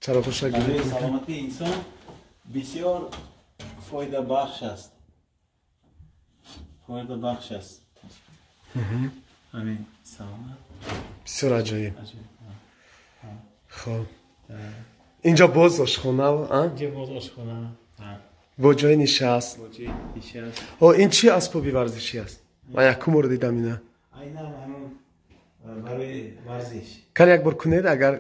чаро хуша барои саломатии инсон бисёр фоидабахш аст. Фоидабахш аст. Ҳамин сауна. Бисёр аҷоиб. Хоб. Инҷо боз ошхона, а? Инҷо боз ошхона. Бо ҷои нишаст. Бо ҷои нишаст. Ин чӣ асбоби варзишӣ аст? Ман якум бор дидам ина. Айнан ҳамон барои варзиш. Кани як бор кунед, агар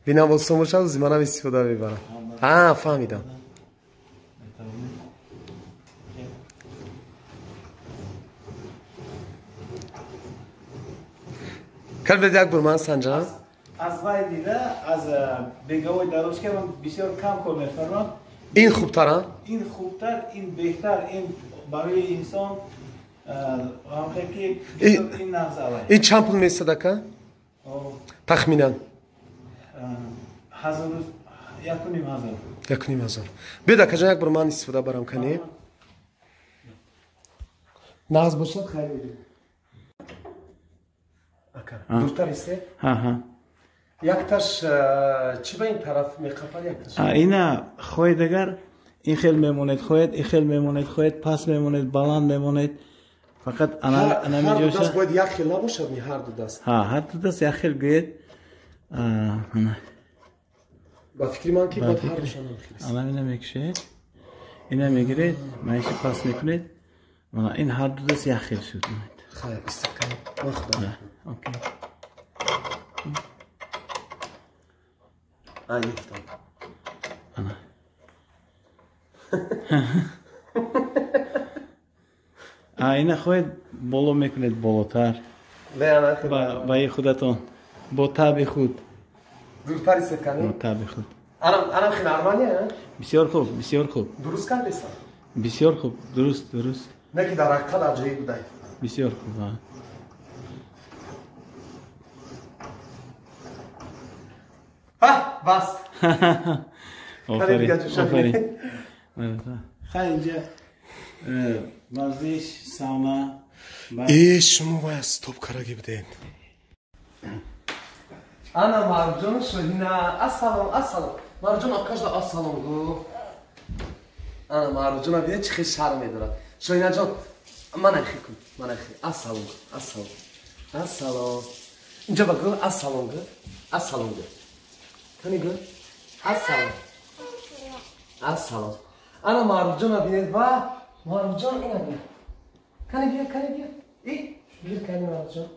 бинам осон бошад, манам истифода мебарам. Ҳа, фаҳмидам. Кани бед як бор ман санҷам. Аз вай дида, аз беговой дорожка ман бисёр кам кор мефармам. Ин хубтар, а? Ин хубтар, ин беҳтар, ин барои инсон Ин чанд пул месад, ака? Тахминан? 1,5 ҳазор. 1,5 ҳазор. Биёд, акаҷон, як бор ман истифода барам, кани. Нағз бошад, хайр мебинем. Ака, дуртар исте? Якташ чӣ ба ин тараф меқапад, якташ? Ина хоҳед агар ин хел мемонед, хоҳед ин хел мемонед, хоҳед паст мемонед, баланд мемонед. Фақат ана ҳар ду даст бояд як хел набошад, ми ҳар ду даст? Ҳа, ҳар ду даст як хел гӯед. Ба фикри ман ки бояд ҳар душон ҳам хел. Ана ина мекушед, ина мегиред, маиши пас мекунед. Мана ин ҳар ду даст як хел шуд. Хайр, истифода ман худам. Окей. Ан гирифтам. Ана. Ина хоҳед боло мекунед болотар. Ба и худатон. Бо таби худ. Дуртар истед кани? Бо таби худ. Анам хел нормалия? Бисёр хуб, бисёр хуб. Дуруст кардесам? Бисёр хуб, дуруст, дуруст. Не ки дар ҳақиқат аҷоиб будай. Бисёр хуб, а. Ҳа, бас. Офарин, офарин. Хай инҷа варзиш, сауна. Э, шумо бояд стоп кардаги будед. Ана Марҷон, Шоҳина, ассалом, ассалом. Марҷон акажда ассалом гу. Ана Марҷона бинед чӣ хел шарм медорад. Шоҳинаҷон, мана хел кун, мана хел. Ассалом, ассалом. Ассалом. Инҷа ба гу, ассалом гу. Ассалом гу. Кани гу? Ассалом. Ассалом. Ана Марҷона бинед ва Марҷон ина бин. Кани бия, кани бия. И, бир кани Марҷон.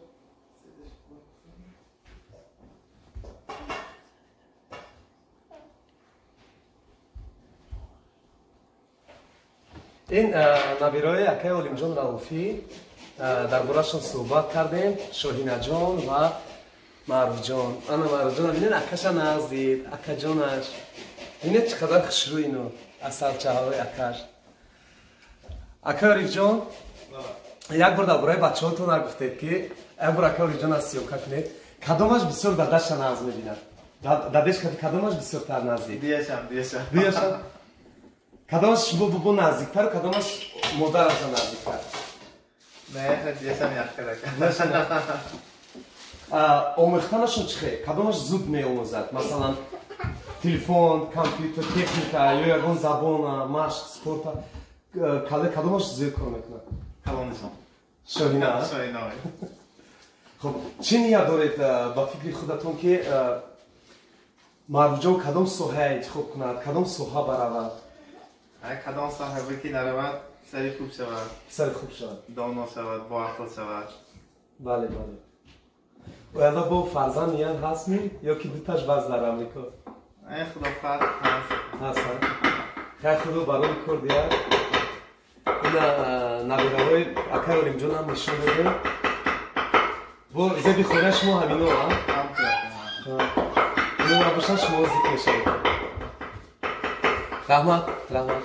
Ин набирои акаи Олимҷон Рауфӣ, дар борашон суҳбат кардем, Шоҳинаҷон ва Маъруфҷон. Ана Маъруфҷон бинед, акаша наздид, акаҷонаш. Бинед чӣ қадар хушрӯ ино, асалчаҳои акаш. Акаи Орифҷон, як бор дар бораи бачаҳотон нагуфтед ки як бор акаи Орифҷон аз съёмка кунед. Кадомаш бисёр дадаша нағз мебинад? Дадеш кадомаш бисёртар наздик? Дуяшам, дуяшам. Дуяшам? Кадомаш шумо бобо наздиктару кадомаш модараша наздиктар? Не, дуяшам як хел ака. Омӯхтанашон чӣ хел? Кадомаш зуд меомӯзад? Масалан, телефон, компютер, техника ё ягон забона, машқ, спорта, кадомаш зуд кор мекунад? Калонишон. Шоҳина? Шоҳина. Хуб, чӣ ният доред ба фикри худатон ки Маъруфҷон кадом соҳа интихоб кунад, кадом соҳа баравад? Кадом соҳа ки наравад, сари хуб шавад. Сари хуб шавад. Доно шавад, боақл шавад. Бале, бале. Оянда бо фарзанд ният ҳастми ё ки дуташ баз дар Амрико? Худо хоҳад ҳаст. Ҳаст, хай худо барои кор диҳад. Ина набираҳои акаи Олимҷонам нишон додем. Бо зеби хонаи шумо ҳамино, а? Ино набошад шумо зикр мешавед. Раҳмат, раҳмат.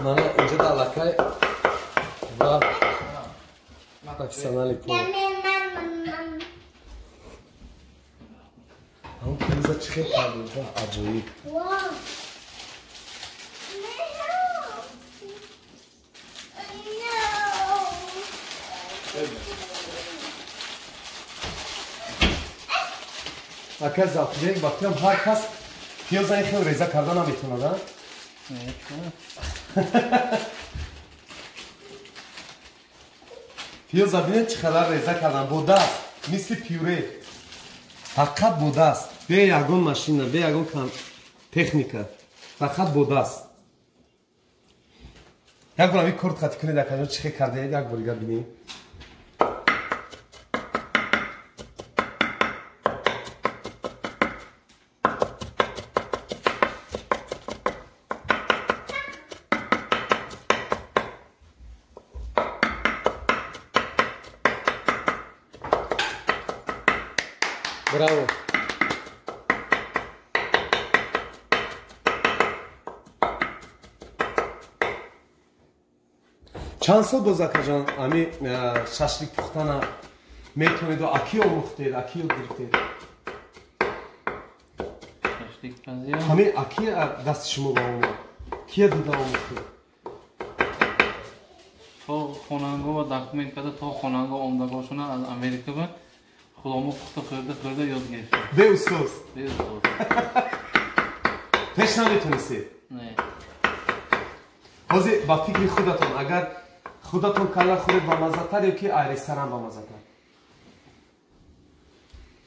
Мана инҷо аллакай ва профессионали пол. Ҳамон пӯза чӣ хел кардем, ва аҷоиб. Ака Завқибек, ба фикрам ҳар кас пиёза ин хел реза карда наметавонад, а? Пиёза бинед чӣ қадар реза кардан бо даст, мисли пюре. Фақат бо даст, бе ягон машина, бе ягон техника, фақат бо даст. Як бор ҳамин корт қатӣ кунед, акаҷон, чӣ хел кардаед, як бор дига бинем. Браво. Чанд сол боз акаҷон ами шашлик пухтана метавонеду аки омӯхтед, аки ёд гирифтед? Ҳамин аки дасти шумо ба омад? Кия дида омӯхтед? То хонанго ва документ карда то хонанго омдагошона аз Америка ба худомо пухта хӯрда хӯрда ёд гирифтем. Бе устоз? Бе устоз. Пеш наметонистед? Не. Ҳозир ба фикри худатон, агар худатон калла хӯред бамаззатар ё ки ай ресторан бамаззатар?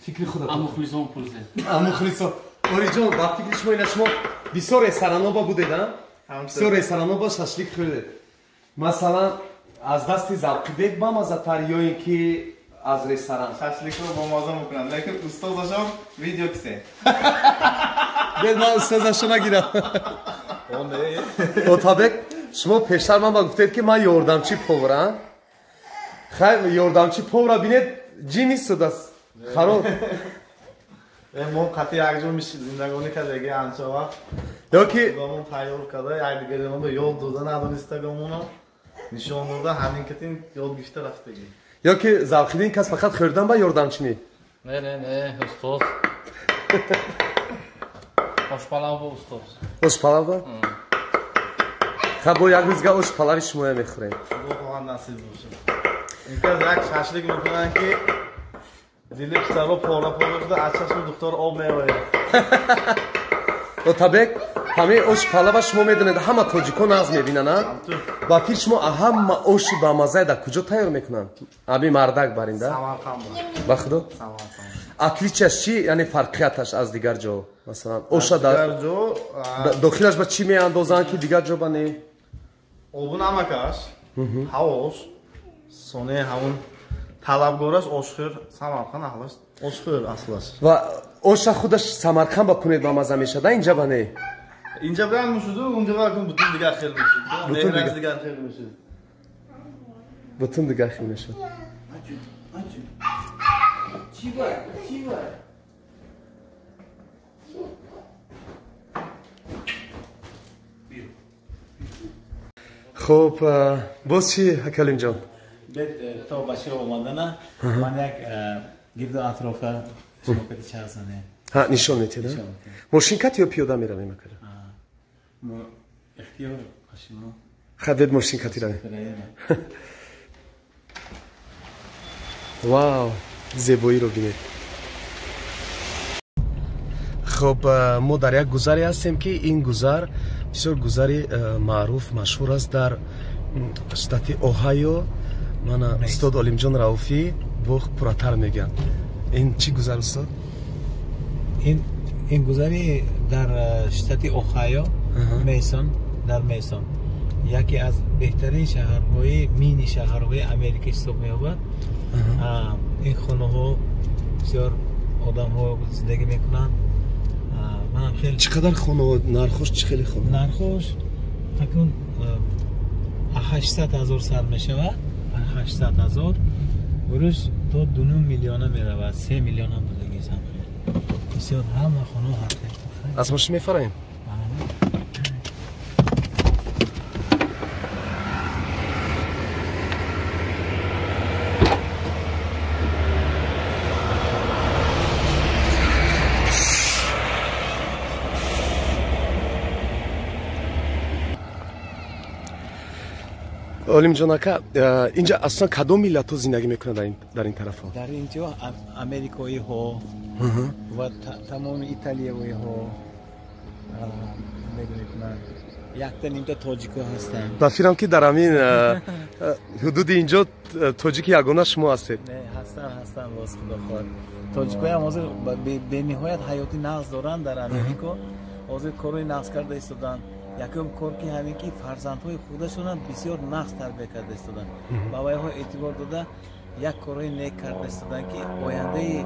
Фикри худатон. Амухлисон пурсед. Амухлисон. Ориҷон, ба фикри шумо ина шумо бисёр рестораноба будед, а? Бисёр рестораноба шашлик хӯрдед. Масалан, аз дасти Завқибек бамаззатар ё ин ки аз ресторан? Шашликро бомаза мекунанд, лекин устозашон видео кисе. Бед ман устозашо нагирам. Отабек, шумо пештар ман ба гуфтед ки ман ёрдамчи поварам. Хайр, ёрдамчи повара бинед, ҷи нистодааст. Хароб. Мо қатъи якҷо зиндагонӣ кардаги анча вақт. Ё ки худамон тайёр карда, якдигаримонро ёд дода, надонистагомонро нишон дода, ҳамин катин ёд гирифта рафтагӣ. Ё ки Завқиддин кас фақат хӯрдан ба ёрдамчи не? Не, не, не, устоз. Ошпалав ба устоз. Ошпалав ба? Хаб, бо як рӯзга ошпалави шумоя мехӯрем. Худо хоҳад насиб бошад. Инкас як шашлик мекунанд ки дили писаро пора пора шуда, аз чашми духтар об меояд. Отабек, ҳамаи ошпалава шумо медонед, ҳама тоҷико нағз мебинанд, а? Ба фикр шумо ҳама оши бамаззае дар куҷо тайёр мекунанд? Аби мардак барин, да? Самарқанд. Ба худо? Самарқанд. Отличияш чӣ? Яъне фарқияташ аз дигар ҷо? Масалан, оша дар ҷо дохилаш ба чӣ меандозанд ки дигар ҷо ба не? Обу намакаш, ҳавош, соне ҳамун талабгораш ошхӯр, Самарқанд аҳлаш ошхӯр аслаш. Ва оша худаш Самарқанд ба кунед бамазза мешавад, инҷа ба не? Инҷа бирам мешуду, унҷа ба кун бутун дигар хел мешуд. Меҳраш дигар хел мешуд. Бутун дигар хел мешуд. Хуб, боз чӣ, Акалимҷон? Бед то бачаҳо омадана, ман як гирду атрофа шумо кати чарх занем. Ҳа, нишон метиҳед? Мошин кати ё пиёда меравем, акаҷон? Ихтиёр ба шумо. Ха, бед мошин кати равем. Вау, зебоиро бинед. Хуб, мо дар як гузаре ҳастем ки ин гузар бисёр гузари маъруф, машҳур аст дар штати Оҳайо. Мана устод Олимҷон Рауфӣ бо пурратар мегӯянд. Ин чӣ гузар, устод? Ин гузари дар штати Оҳайо, Мейсон, дар Мейсон яке аз беҳтарин шаҳрҳои мини шаҳрҳои Америка ҳисоб меёбад. Ин хонаҳо бисёр одамҳо зиндагӣ мекунанд. Манам хеле чӣ қадар хонаҳо, нархош чӣ хеле хона? Нархош акнун 800 ҳазор сар мешавад, 800 ҳазор урӯз то 2 миллиона меравад, 3 миллион ҳам будагист ҳам хел. Бисёр ҳама хонаҳо ҳар хел. Аз мошин мефароем? Олимҷон ака, инҷа аслан кадом миллатҳо зиндагӣ мекунанд дар ин тарафҳо? Дар инҷо америкоиҳо ва тамоми италиявиҳо зиндагӣ мекунанд. Якта нимта тоҷикҳо ҳастанд. Ба фикрам ки дар ҳамин ҳудуди инҷо тоҷики ягона шумо ҳастед. Не, ҳастанд, ҳастанд, боз худо хоҳад. Тоҷикҳоям ҳозир бениҳоят ҳаёти нағз доранд дар Америко. Ҳозир корҳои нағз карда истоданд. Якум кор ки ҳамин ки фарзандҳои худашонам бисёр нағз тарбия карда истоданд. Ба вайҳо эътибор дода як корҳои нек карда истоданд ки ояндаи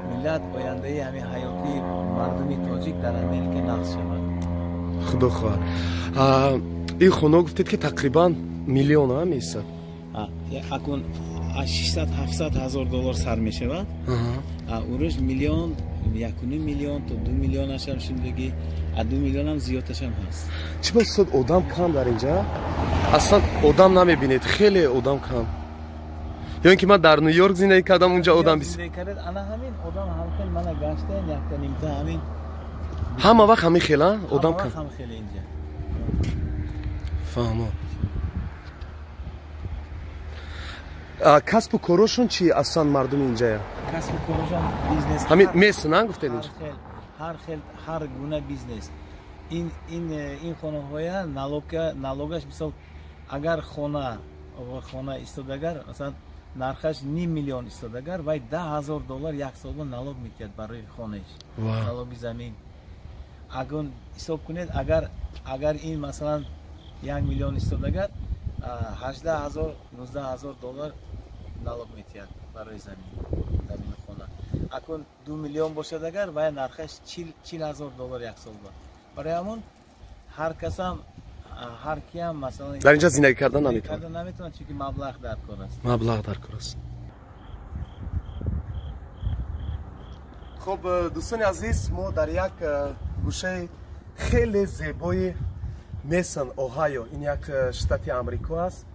миллат, ояндаи ҳамин ҳаёти мардуми тоҷик дар Америка нағз шавад. Худо хоҳад. Ин хона гуфтед ки тақрибан миллион меистад? Акун аз 600-700 ҳазор доллар сар мешавад. Урӯз миллион, 1.5 миллион то 2 миллионашам шундагӣ, аз 2 миллионам зиёдашам ҳаст. Чӣ ба устод одам кам дар инҷа? Аслан одам намебинед, хеле одам кам. Ё ин ки ман дар Ню-Йорк зиндагӣ кардам, унҷа одам бис. Зиндагӣ кардед, ана ҳамин одам ҳамхел мана гаштаен, якта нимта ҳамин. Ҳама вақт ҳамин хел, а? Одам кам. Ҳама вақт ҳам хеле инҷа. Фаҳмо. Касбу корошон чи аслан мардуми инҷая? Касбу корошон бизнес. Ҳамин мест, на гуфтед инҷа? Ҳар хел, ҳар гуна бизнес. Ин хонаҳоя налогаш, мисол, агар хона истодагар, масалан, нархаш ним миллион истодагар, вай $10,000 як солба налог метиҳад барои хонааш, налоги замин. Агар ҳисоб кунед, агар ин, масалан, 1 миллион истодагар, $18,000 $19,000 налог метиҳад барои замини хона. Акун 2 миллион бошад агар, вай нархаш $40,000 як солба. Барои ҳамон ҳар касам, ҳар киам, масалан, дар инҷа зиндагӣ кардан наметавонад. Наметавонад, чунки маблағ дар кор аст. Маблағ дар кор аст. Хуб, дӯстони азиз, мо дар як гӯшаи хеле зебои Мейсон, Оҳайо, ин як штати Амрико аст,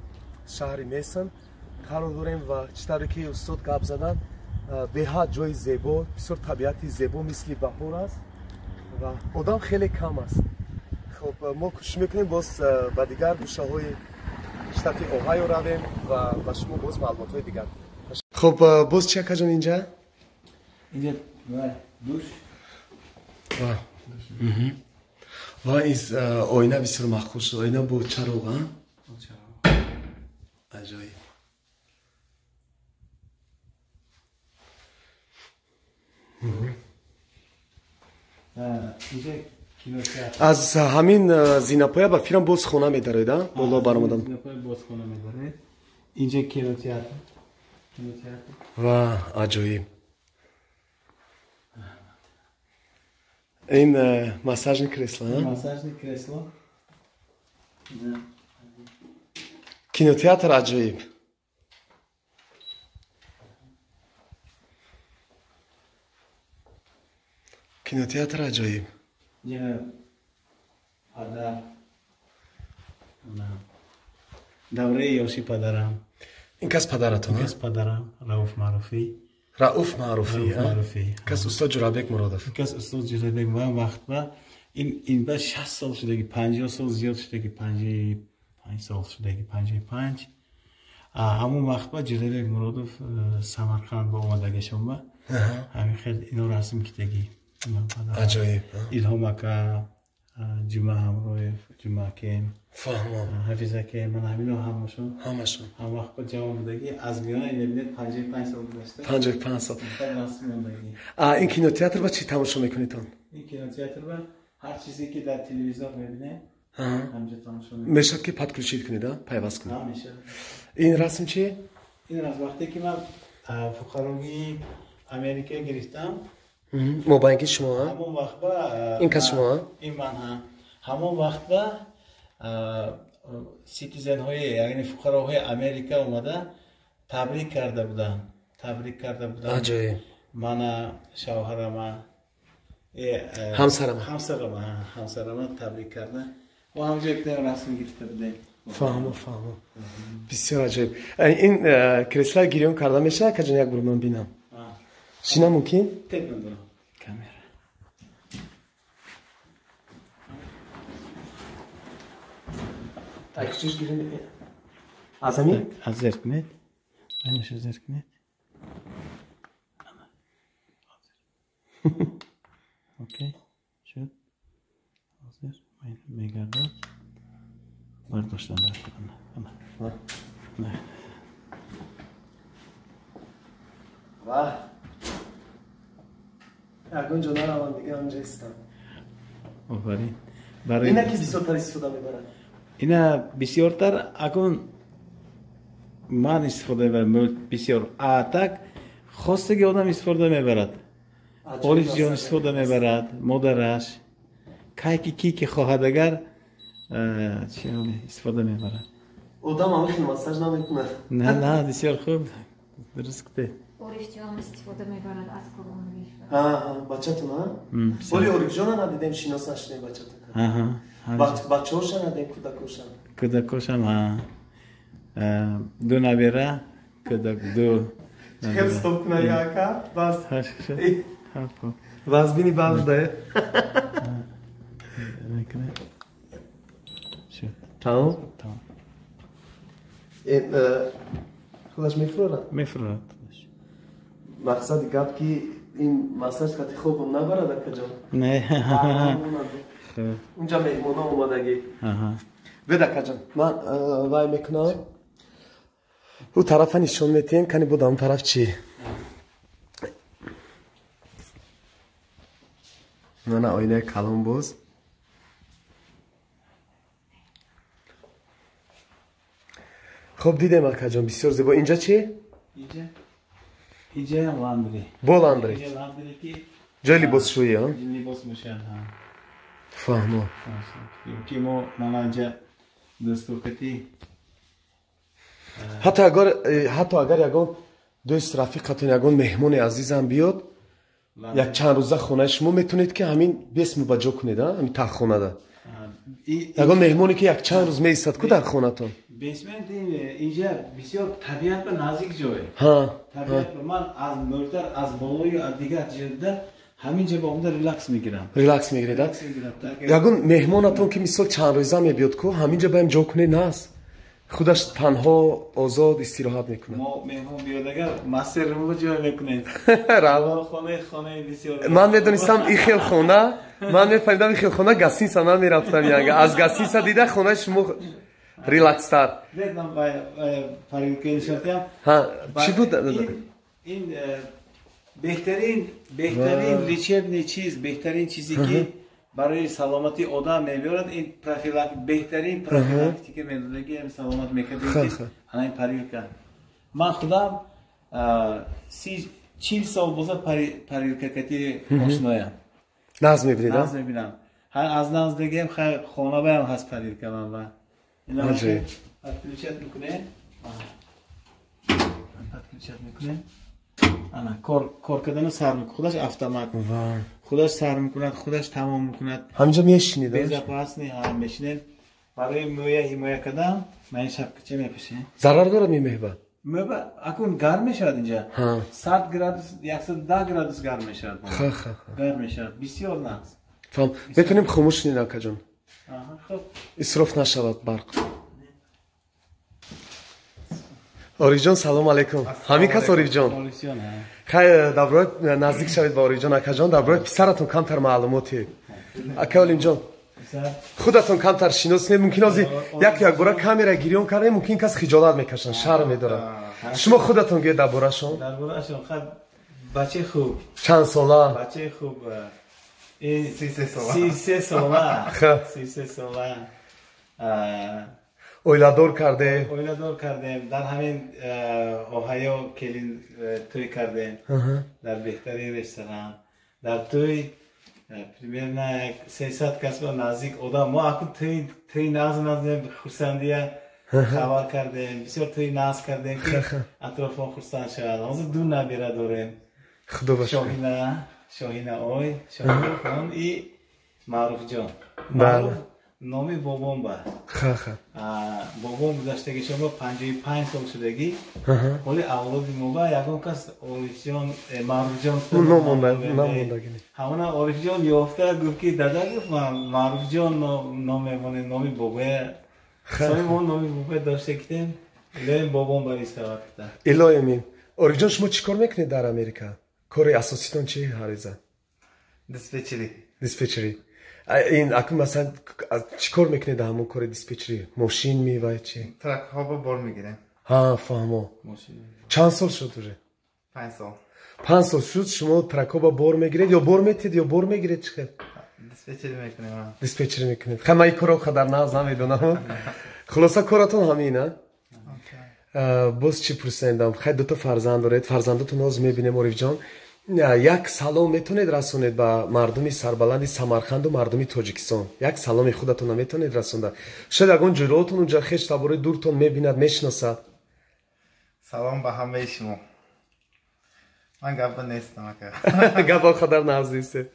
шаҳри Мейсон қарор дорем ва чӣ тавре ки устод гап заданд, беҳад ҷои зебо, бисёр табиати зебо, мисли баҳор аст ва одам хеле кам аст. Хуб, мо кӯшиш мекунем боз ба дигар гӯшаҳои штати Оҳайо равем ва ба шумо боз маълумотҳои дигар. Хуб, боз чи акаҷон инҷа? Инҷа душ. Ва ин оина бисёр маъқул шуд. Оина бо чароғ, а? Аҷоиб. Аз ҳамин зинапоя ба фирам боз хона медароед, а? Боло баромадан. Зинапоя боз хона медароед. Инҷа кинотеатр. Ва аҷоиб. Ин массажни кресло, а? Массажни кресло. Кинотеатр аҷоиб. Кинотеатр аҷоиб. Падар. Давраи ёши падарам. Ин кас падаратон? Ин кас падарам, Рауф Маъруфӣ. Рауф Маъруфӣ, кас устод Ҷурабек Муродов. Кас устод Ҷурабек ва вақт ба ин ба 60 сол шудаги, 50 сол зиёд шудаги, 55 сол шудаги, 55. Ҳамон вақт ба Ҷурабек Муродов Самарқанд ба омадагишон ба ҳамин хел ино расм китаги. Аҷоиб. Илҳом ака, Ҷума Ҳамроев, Ҷума акем, фаҳмам, Ҳафиз акем, ман ҳамино ҳамашон. Ҳамашон. Ҳам вақт ба ҷавон будаги, аз миёна мебинед 55 сол гузашта. 55 сол. Расм мондагӣ. Ин кинотеатр ба чӣ тамошо мекунедон? Ин кинотеатр ба ҳар чизе ки дар телевизор мебинем, ҳамҷо тамошо мекунем. Мешавад ки подключить кунед, а? Пайваст кунед. Ҳа, мешавад. Ин расм чи? Ин расм вақте ки ман фуқарогии Америка гирифтам, мобайнги шумо, а? Ҳамон вақт ба ин кас шумо, а? Ин ман, ҳа. Ҳамон вақт ба ситизенҳои, яъне фуқароҳои Америка омада табрик карда буданд. Табрик карда буданд. Аҷоиб. Мана шавҳарама, ҳамсарама. Ҳамсарама, ҳамсарама табрик карда. Мо ҳамҷо як расм гирифта будем. Фаҳмо, фаҳмо. Бисёр аҷоиб. Ин кресла гирён карда мешавад, акаҷон, як бор ман бинам. Шина мумкин? Камера. Так, чиш гирем? Аз ҳамин? Аз зер кунед. Айнаша зер кунед. Окей, шуд. Ҳозир мегардад. Бардоштан дар кунам. Ва ягон ҷо наравам, дига ҳамҷо истам. Офарин. Ина ки бисёртар истифода мебарад? Ина бисёртар акун ман истифода мебарам бисёр. А так хостаги одам истифода мебарад. Орифҷон истифода мебарад, модараш. Кай ки ки ки хоҳад агар истифода мебарад. Одам ҳамин хел массаж намекунад. На, на, бисёр хуб. Дуруст гуфтед. Орифҷон истифода мебарад аз Қурбонович. Ҳа, бачатон, ҳа? Оли Орифҷона надидем, шинос нашудем бачатон. Бачаҳоша надидем, кӯдакошам. Кӯдакошам, ҳа. Ду набера, кӯдак ду. Хел стоп куна яка, бас. Бас бини бас да. Тамом? Тамом. Худаш мефурорад? Мефурорад. Мақсади гап ки ин массаж қати хобам набарад, акаҷон? Не. Унҷа меҳмоно омадагӣ. Бед акаҷон, ман вай мекунам. Ӯ тарафа нишон метиҳем, кани буд он тараф чӣ? Мана оинаи калон боз. Хуб дидем акаҷон, бисёр зебо. Инҷа чӣ? Инҷа laundry. Бо laundry. Ҷои либосшӯӣ, а? Либос мешавад, ҳа. Фаҳмо. Ки мо мана инҷа дастуркати. Ҳатто агар ягон дӯст рафиқатон, ягон меҳмони азизам биёд, як чанд рӯза хонаи шумо метавонед ки ҳамин бес мубаҷо кунед, ҳамин таххонада. Ягон меҳмоне ки як чанд рӯз меистад ку дар хонатон. Basement инҷа бисёр табиат ба наздик ҷой. Табиат ба ман аз мӯлтар, аз болою аз дигар ҷода ҳамин ҷо ба омада релакс мегирам. Релакс мегиред, а? Ягон меҳмонатон ки мисол чанд рӯза мебиёд ку, ҳамин ҷо баем ҷо кунед наст. Худаш танҳо озод истироҳат мекунад. Мо меҳмон биёд агар master room ро ҷой мекунем. Хонаи бисёр. Ман медонистам ин хел хона, ман мефаҳмидам ин хел хона гостиница намерафтам янга. Аз гостиница дида хонаи шумо релакстар. Чӣ буд? Ин беҳтарин лечебный чиз, беҳтарин чизе ки барои саломатии одам мебиёрад, ин беҳтарин профилактика медодаги ҳам саломат мекард. Ана ин парилка. Ман худам 40 сол боза парилка кати ошноям. Наз мебинед? Наз мебинам. Аз наздагиам хонабаям ҳаст парилка ман ба. Подключать мекунем. Подключать мекунем. Ана кор кардана сар мекунад, худаш автомат. Худаш сар мекунад, худаш тамом мекунад. Ҳаминҷо мешинед? Безопасный ҳам мешинем. Барои мӯя ҳимоя кардан ман ин шапкача мепӯшем. Зарар дорад меҳба? Мӯба акун гарм мешавад инҷа. 100 градус, 110 градус гарм мешавад. Гарм мешавад. Бисёр нағз. Фаҳм. Метавонем хомӯш кунем акаҷон. Хуб. Исроф нашавад барқ. Орифҷон, салом алейкум. Ҳамин кас Орифҷон? Хай, дар бораи наздик шавед ба Орифҷон акаҷон, дар бораи писаратон камтар маълумоте. Ака Олимҷон, худатон камтар шинос нед, мумкин ози як якбора камера гирён кардем, мумкин кас хиҷолат мекашанд, шарм медорад. Шумо худатон гӯед дар борашон? Дар борашон, хай, бачаи хуб. Чанд сола? Бачаи хуб. 33 сола. 33 сола. 33 сола. Оиладор кардем. Оиладор кардем. Дар ҳамин Оҳайо келин тӯй кардем. Дар беҳтарин ресторан. Дар тӯй примерно 300 кас ба наздик одам. Мо акун тӯй нағз наздем, хурсандия хабар кардем. Бисёр тӯй нағз кардем ки атрофон хурсанд шавад. Ҳозир ду набира дорем. Худо ба шукр. Шоҳина ой, Шоҳина хон и Маъруфҷон. Маъруф номи бобом ба. Бобом гузаштагишон ба 55 сол шудагӣ. Ҳоли авлоди мо ба ягон кас Орифҷон, Маъруфҷон намондагӣ. Ҳамона Орифҷон ёфта гуфт ки дада гуфт Маъруфҷон ном мемонем, номи бобоя. Соли мо номи бобоя дошта китем. Илоҳим бобом бари сават кита. Илоҳим. Орифҷон, шумо чӣ кор мекунед дар Америка? Кори асоситон чи ҳариза? Диспетчерӣ. Диспетчерӣ. Ин акун масалан чӣ кор мекунед дар ҳамон кори диспетчерӣ? Мошин мевай чи? Тракҳо ба бор мегирем. Ҳа, фаҳмо. Чанд сол шуд уже? 5 сол. 5 сол шуд шумо тракҳо ба бор мегиред ё бор метиҳед ё бор мегиред чӣ хел? Диспетчерӣ мекунем. Диспетчерӣ мекунед. Хай, ман ин корро қадар нағз намедонам. Хулоса коратон ҳамин, а? Боз чӣ пурсендам? Хай, дуто фарзанд доред. Фарзандотон ҳозир мебинем, Орифҷон. Як салом метавонед расонед ба мардуми сарбаланди Самарқанду мардуми Тоҷикистон? Як саломи худатонро метавонед расонда? Шояд ягон ҷӯроотон унҷа хеш табори дуртон мебинад, мешиносад. Салом ба ҳамаи шумо. Ман гапа нестам ака. Гапа қадар нағз нестед.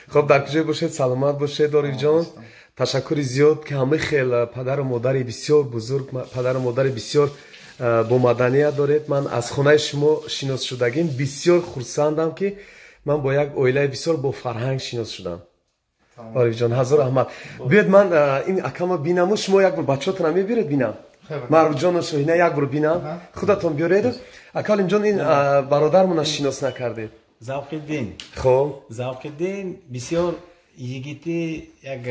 Хоб, дар куҷое бошед, саломат бошед, Орифҷон. Ташаккури зиёд ки ҳамаи хел падару модари бисёр бузург, падару модари бисёр бо маданият доред. Ман аз хонаи шумо шинос шудагим, бисёр хурсандам ки ман бо як оилаи бисёр бо фарҳанг шинос шудам. Орифҷон, ҳазор раҳмат. Биёед ман ин акама бинаму шумо як бор бачаҳотонро мебиёред бинам. Маъруфҷону Шоҳина як бор бинам. Худатон биёред. Ака Олимҷон, ин бародармонро шинос накардед. Завқиддин. Хоб. Завқиддин бисёр Йигити як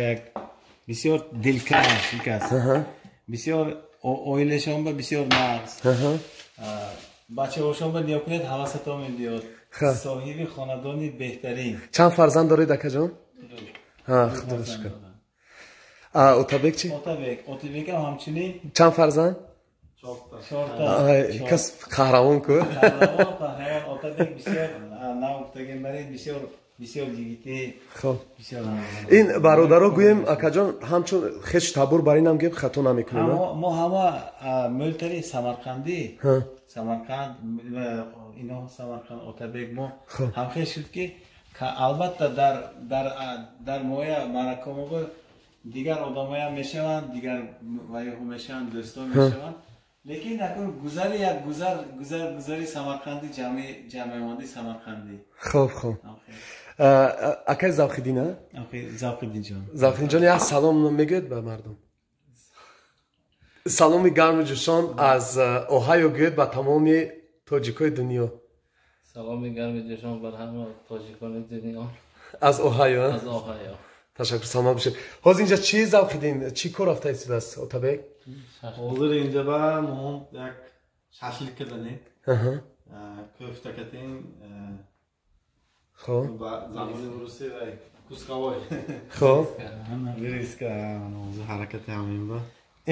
бисёр дилкаш икас. Бисёр оилашон ба бисёр нағз. Бачаҳошон ба нигоҳ кунед, ҳавасатон мебиёд. Соҳиби хонадони беҳтарин. Чанд фарзанд доред, акаҷон? Худо шукр. Отабек чи? Отабек, Отабекам ҳамчунин. Чанд фарзанд? Чорта. Кас қаҳрамон ку? Қаҳрамон, қаҳрамон. Отабек бисёр нав гуфтагем баред, бисёр бисёр йигити. Хоб. Бисёр. Ин бародаро гӯем, акаҷон, ҳамчун хешу табор бар инам гӯем, хато намекунем. Мо ҳама мӯлтари Самарқандӣ. Самарқанд, ино Самарқанд, Отабек мо ҳамхел шуд ки албатта дар моя маъракаҳо дигар одамоям мешаванд, дигар вайҳо мешаванд, дӯстон мешаванд. Лекин акун гузари як гузар гузар гузари Самарқанди ҷамъомади Самарқандӣ. Хоб, хоб. Акай Завқиддин, а? Завқиддинҷон. Завқиддинҷон, як салом мегӯед ба мардум? Саломи гарму ҷӯшон аз Оҳайо гӯед ба тамоми тоҷикои дунё. Саломи гарми ҷӯшон бар ҳама тоҷикони дунё. Аз Оҳайо? Аз Оҳайо. Ташаккур, саломат бошед. Ҳозир инҷа чӣ Завқиддин, чӣ кор рафта истодааст Отабек? Ҳозир инҷа ба мо як шашлик кардани. Кӯфта кардем. Хоб. Ба забони русӣ ва кусковой. Хоб. Вириска, ҳозир ҳаракати ҳамин ба.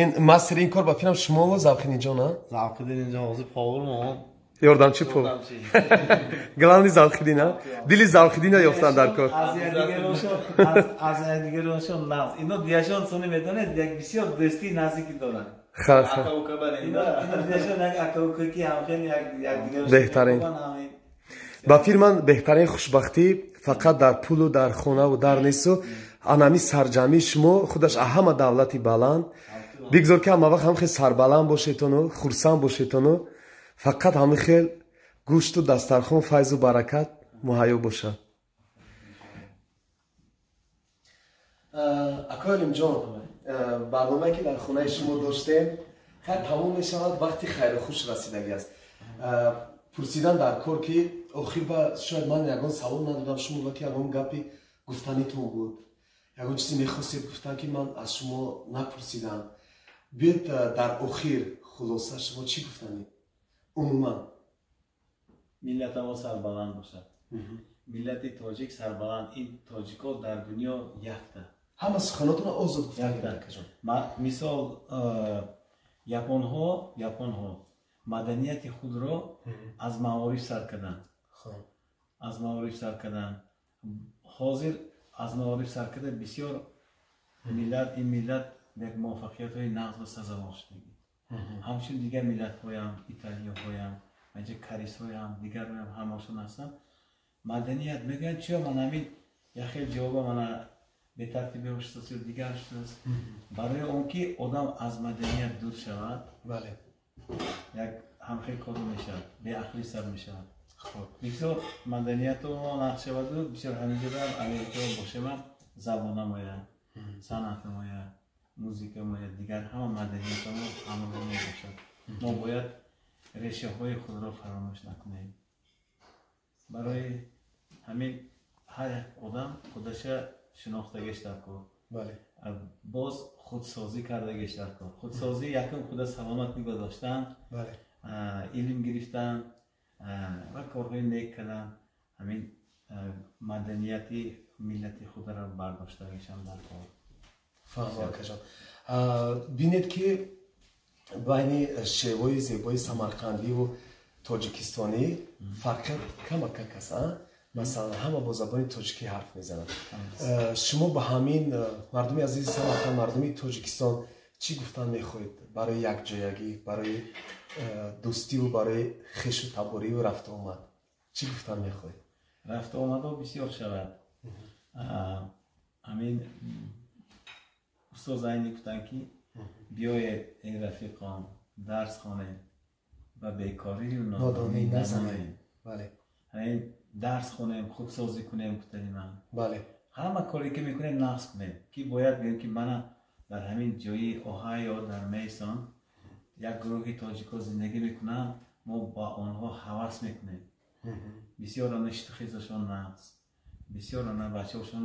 Ин мастери ин кор ба фикрам шумо Завқиддинҷон, а? Завқиддин инҷа ҳозир повар мо. Ёрдамчи пул. Главный Завқиддин, а? Дили Завқиддина ёфтан дар кор. Аз якдигарошон нағз. Ино дияшон сони медонед, як бисёр дӯстии наздикӣ доранд. Ха, ха. Ино дияшон як ака-укаки ҳамхел якдигарошон. Беҳтарин. Ба фикр ман беҳтарин хушбахтӣ фақат дар пулу дар хонаву дар несту анами сарҷамъии шумо худаш ҳама давлати баланд. Бигзор ки ҳама вақт ҳамхел сарбаланд бошедтону хурсанд бошедтону фақат ҳамин хел гӯшту дастархон файзу баракат муҳайё бошад. Акои Олимҷон, барномае ки дар хонаи шумо доштем хайр тамом мешавад, вақти хайру хуш расидагӣ аст. Пурсидан дар кор ки охир ба шояд ман ягон савол надодам шумо ва ки ягон гапи гуфтанитон буд, ягон чизе мехостед гуфтан ки ман аз шумо напурсидам. Биёед дар охир хулоса шумо чӣ гуфтанед? Умуман миллатамо сарбаланд бошад. Миллати тоҷик сарбаланд. Ин тоҷико дар дунё якта. Ҳама суханотонро озод гуфтанед. Мисол японҳо маданияти худро аз маориф сар карданд. Аз маориф сар карданд. Ҳозир аз маориф сар карда бисёр миллат, ин миллат як муваффақиятҳои нағз ва сазовор шудагӣ. Ҳамчун дигар миллатҳоям, италияҳоям, инҷа карисҳоям, дигарҳоям ҳамашон ҳастанд. Маданият мегӯянд чиё ман ҳамин як хел ҷавоба мана бетартибӣ шудааст ё дигар шудааст. Барои он ки одам аз маданият дур шавад, бале, як ҳамхел кор мешавад, беақлӣ сар мешавад. Бисёр маданияту мо нақш шаваду бисёр ҳаминҷода Америка бошем, забона моя, санъат моя, музика моя, дигар ҳама маданиятамо ҳамроҳ мо бошад. Мо бояд решаҳои худро фаромӯш накунем. Барои ҳамин ҳар як одам худаша шинохтагиш дар кор. Боз худсозӣ кардагиш дар кор. Худсозӣ якум худа саломат нигоҳ доштан, илм гирифтан ва корҳои нек кардан, ҳамин маданияти миллати худро бардоштагишам дар кор. Фаҳмо, акаҷон. Бинед ки байни шевои зебои самарқандиву тоҷикистонӣ фарқият камакак аст. Масалан, ҳама бо забони тоҷикӣ ҳарф мезананд. Шумо ба ҳамин мардуми азизи Самарқанд, мардуми Тоҷикистон чӣ гуфтан мехоҳед барои якҷоягӣ, барои дӯстиву барои хешу табориву рафтуомад? Чӣ гуфтан мехоҳед? Рафтуомадҳо бисёр шавад. Ҳамин устоз Айнӣ гуфтанд ки биёед эй рафиқон, дарс хонем ва бекорию нодонӣ назанем. Ҳамин дарс хонем, худсозӣ кунем гуфтани ман. Ҳама коре ки мекунем нақс кунем, ки бояд гӯем ки мана дар ҳамин ҷои Оҳайо, дар Мейсон як гурӯҳи тоҷикҳо зиндагӣ мекунанд, мо ба онҳо ҳавас мекунем. Бисёр она шиту хезашон нақс, бисёр она бачаҳошон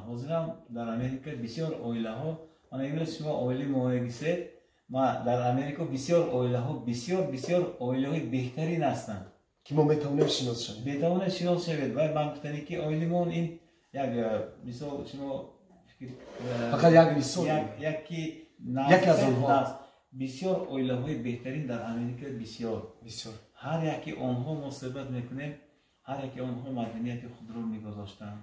Ҳозирам дар Америка бисёр оилаҳо, мана имрӯз шумо оилаи мо гисед, ма дар Америка бисёр оилаҳо, бисёр бисёр оилаҳои беҳтарин ҳастанд, ки мо метавонем шинос шавем. Метавонед шинос шавед. Вай ман гуфтане ки оилимон ин як мисол шумо фақат як мисол, яки яке аз онҳо. Бисёр оилаҳои беҳтарин дар Америка бисёр бисёр. Ҳар яки онҳо мо суҳбат мекунем, ҳар яки онҳо маданияти худро нигоҳ доштанд,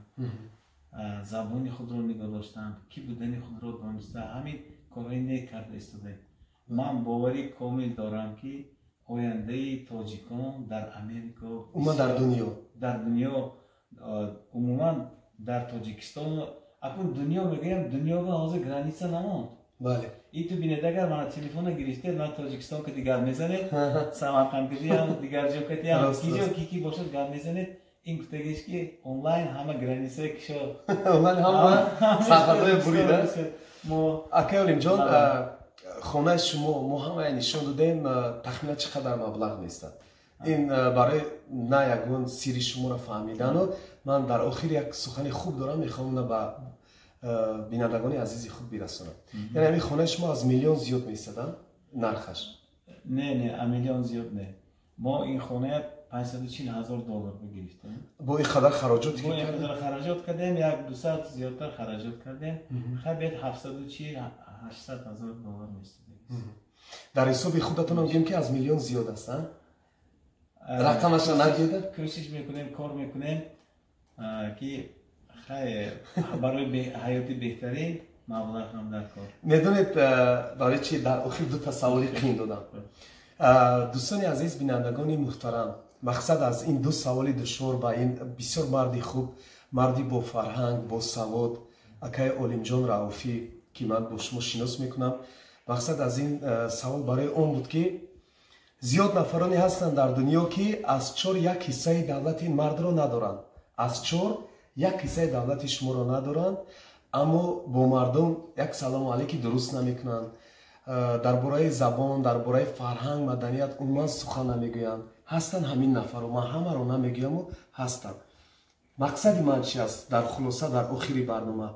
забони худро нигоҳ доштанд, кӣ будани худро дониста, ҳамин корҳои нек карда истодаем. Ман боварӣ комил дорам, ки ояндаи тоҷикон дар Америка, умуман дар дунё, дар дунё, умуман дар Тоҷикистон, акун дунё мегӯям, дунё ба ҳозир граница намонд. Бале. И ту бинед, агар мана телефона гирифтед, ман Тоҷикистон ки дигар мезанед, Самарқанд кадиам, дигар ҷо кадиам, ки ҷо ки ки бошад гап мезанед. Ин гуфтагиш ки онлайн ҳама граница кишо, онлайн ҳама сарҳадҳои бурида. Мо акай Олимҷон, хонаи шумо мо ҳамая нишон додем, тахминан чӣ қадар маблағ меистад? Ин барои на ягон сирри шуморо фаҳмидану ман дар охир як сухани хуб дорам, мехоҳам уна ба бинандагони азизи худ бирасонам. Яъне ҳамин хонаи шумо аз миллион зиёд меистадам нархаш? Не, не, аз миллион зиёд не. Мо ин хоная 540 000 доллар гирифтем. Бо ин қадар хароҷот? Бо ин қадар хароҷот кардем, як 200 зиёдтар хароҷот кардем. Хай, бед 740, 800 000 доллар местодем. Дар ҳисоби худатонам гӯем ки аз миллион зиёд аст, рақамаша нагӯеда? Кӯшиш мекунем, кор мекунем, ки хай барои ҳаёти беҳтарин маблағ ҳам дар кор. Медонед барои чи дар охир дута саволи қиин додам? Дӯстони азиз, бинандагони муҳтарам, мақсад аз ин ду саволи душвор ба ин бисёр марди хуб, марди бофарҳанг, босавод, акаи Олимҷон Рауфӣ, ки ман бо шумо шинос мекунам, мақсад аз ин савол барои он буд, ки зиёд нафароне ҳастанд дар дунё, ки аз чор як ҳиссаи давлати ин мардро надоранд, аз чор як ҳиссаи давлати шуморо надоранд, аммо бо мардум як салому алейки дуруст намекунанд, дар бораи забон, дар бораи фарҳанг, маданият умуман сухан намегӯянд. Ҳастанд ҳамин нафаро, ман ҳамаро намегӯяму ҳастанд. Мақсади ман чи аст дар хулоса, дар охири барнома?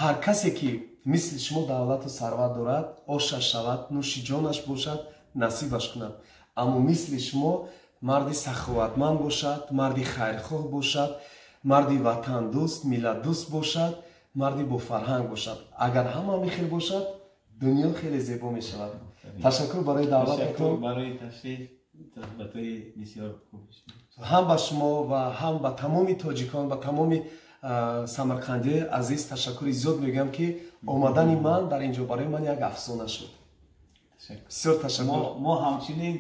Ҳар касе ки мисли шумо давлату сарват дорад, ошаш шавад, нӯши ҷонаш бошад, насибаш кунад, аммо мисли шумо марди саховатманд бошад, марди хайрхоҳ бошад, марди ватандӯст, миллатдӯст бошад, марди бофарҳанг бошад. Агар ҳама михел бошад, дунё хеле зебо мешавад. Ташаккур барои даъвататон. Барои ташриф, суҳбатҳои бисёр хуб. Ҳам ба шумо ва ҳам ба тамоми тоҷикон, ба тамоми самарқандиёи азиз ташаккури зиёд мегӯям, ки омадани ман дар ин ҷо барои ман як афсона шуд. Бисёр ташаккур. Мо ҳамчунин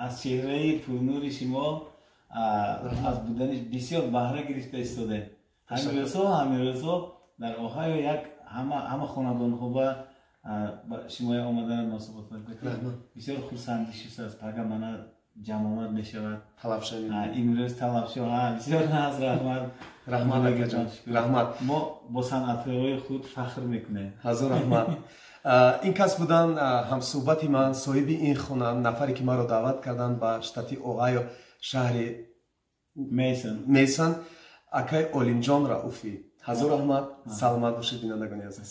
аз чеҳраи пурнури шумо, аз будани бисёр баҳра гирифта истодем. Ҳамин рӯзҳо дар Оҳайо як ҳама хонадонҳо ба шумоя омадана муносибат бисёр хурсандӣ шудааст. Пага мана ҷамъомад мешавад. Талабшавӣ. Имрӯз талабшав, бисёр наз, раҳмат. Раҳмат, акаҷон, раҳмат. Мо бо санъаткорои худ фахр мекунем. Ҳазор раҳмат. Ин кас буданд ҳамсӯҳбати ман, соҳиби ин хона, нафаре ки маро даъват карданд ба штати Оҳайо, шаҳри Мейсон. Мейсон, акаи Олимҷон Рауфӣ. Ҳазор раҳмат, саломат бошед, бинандагони азиз.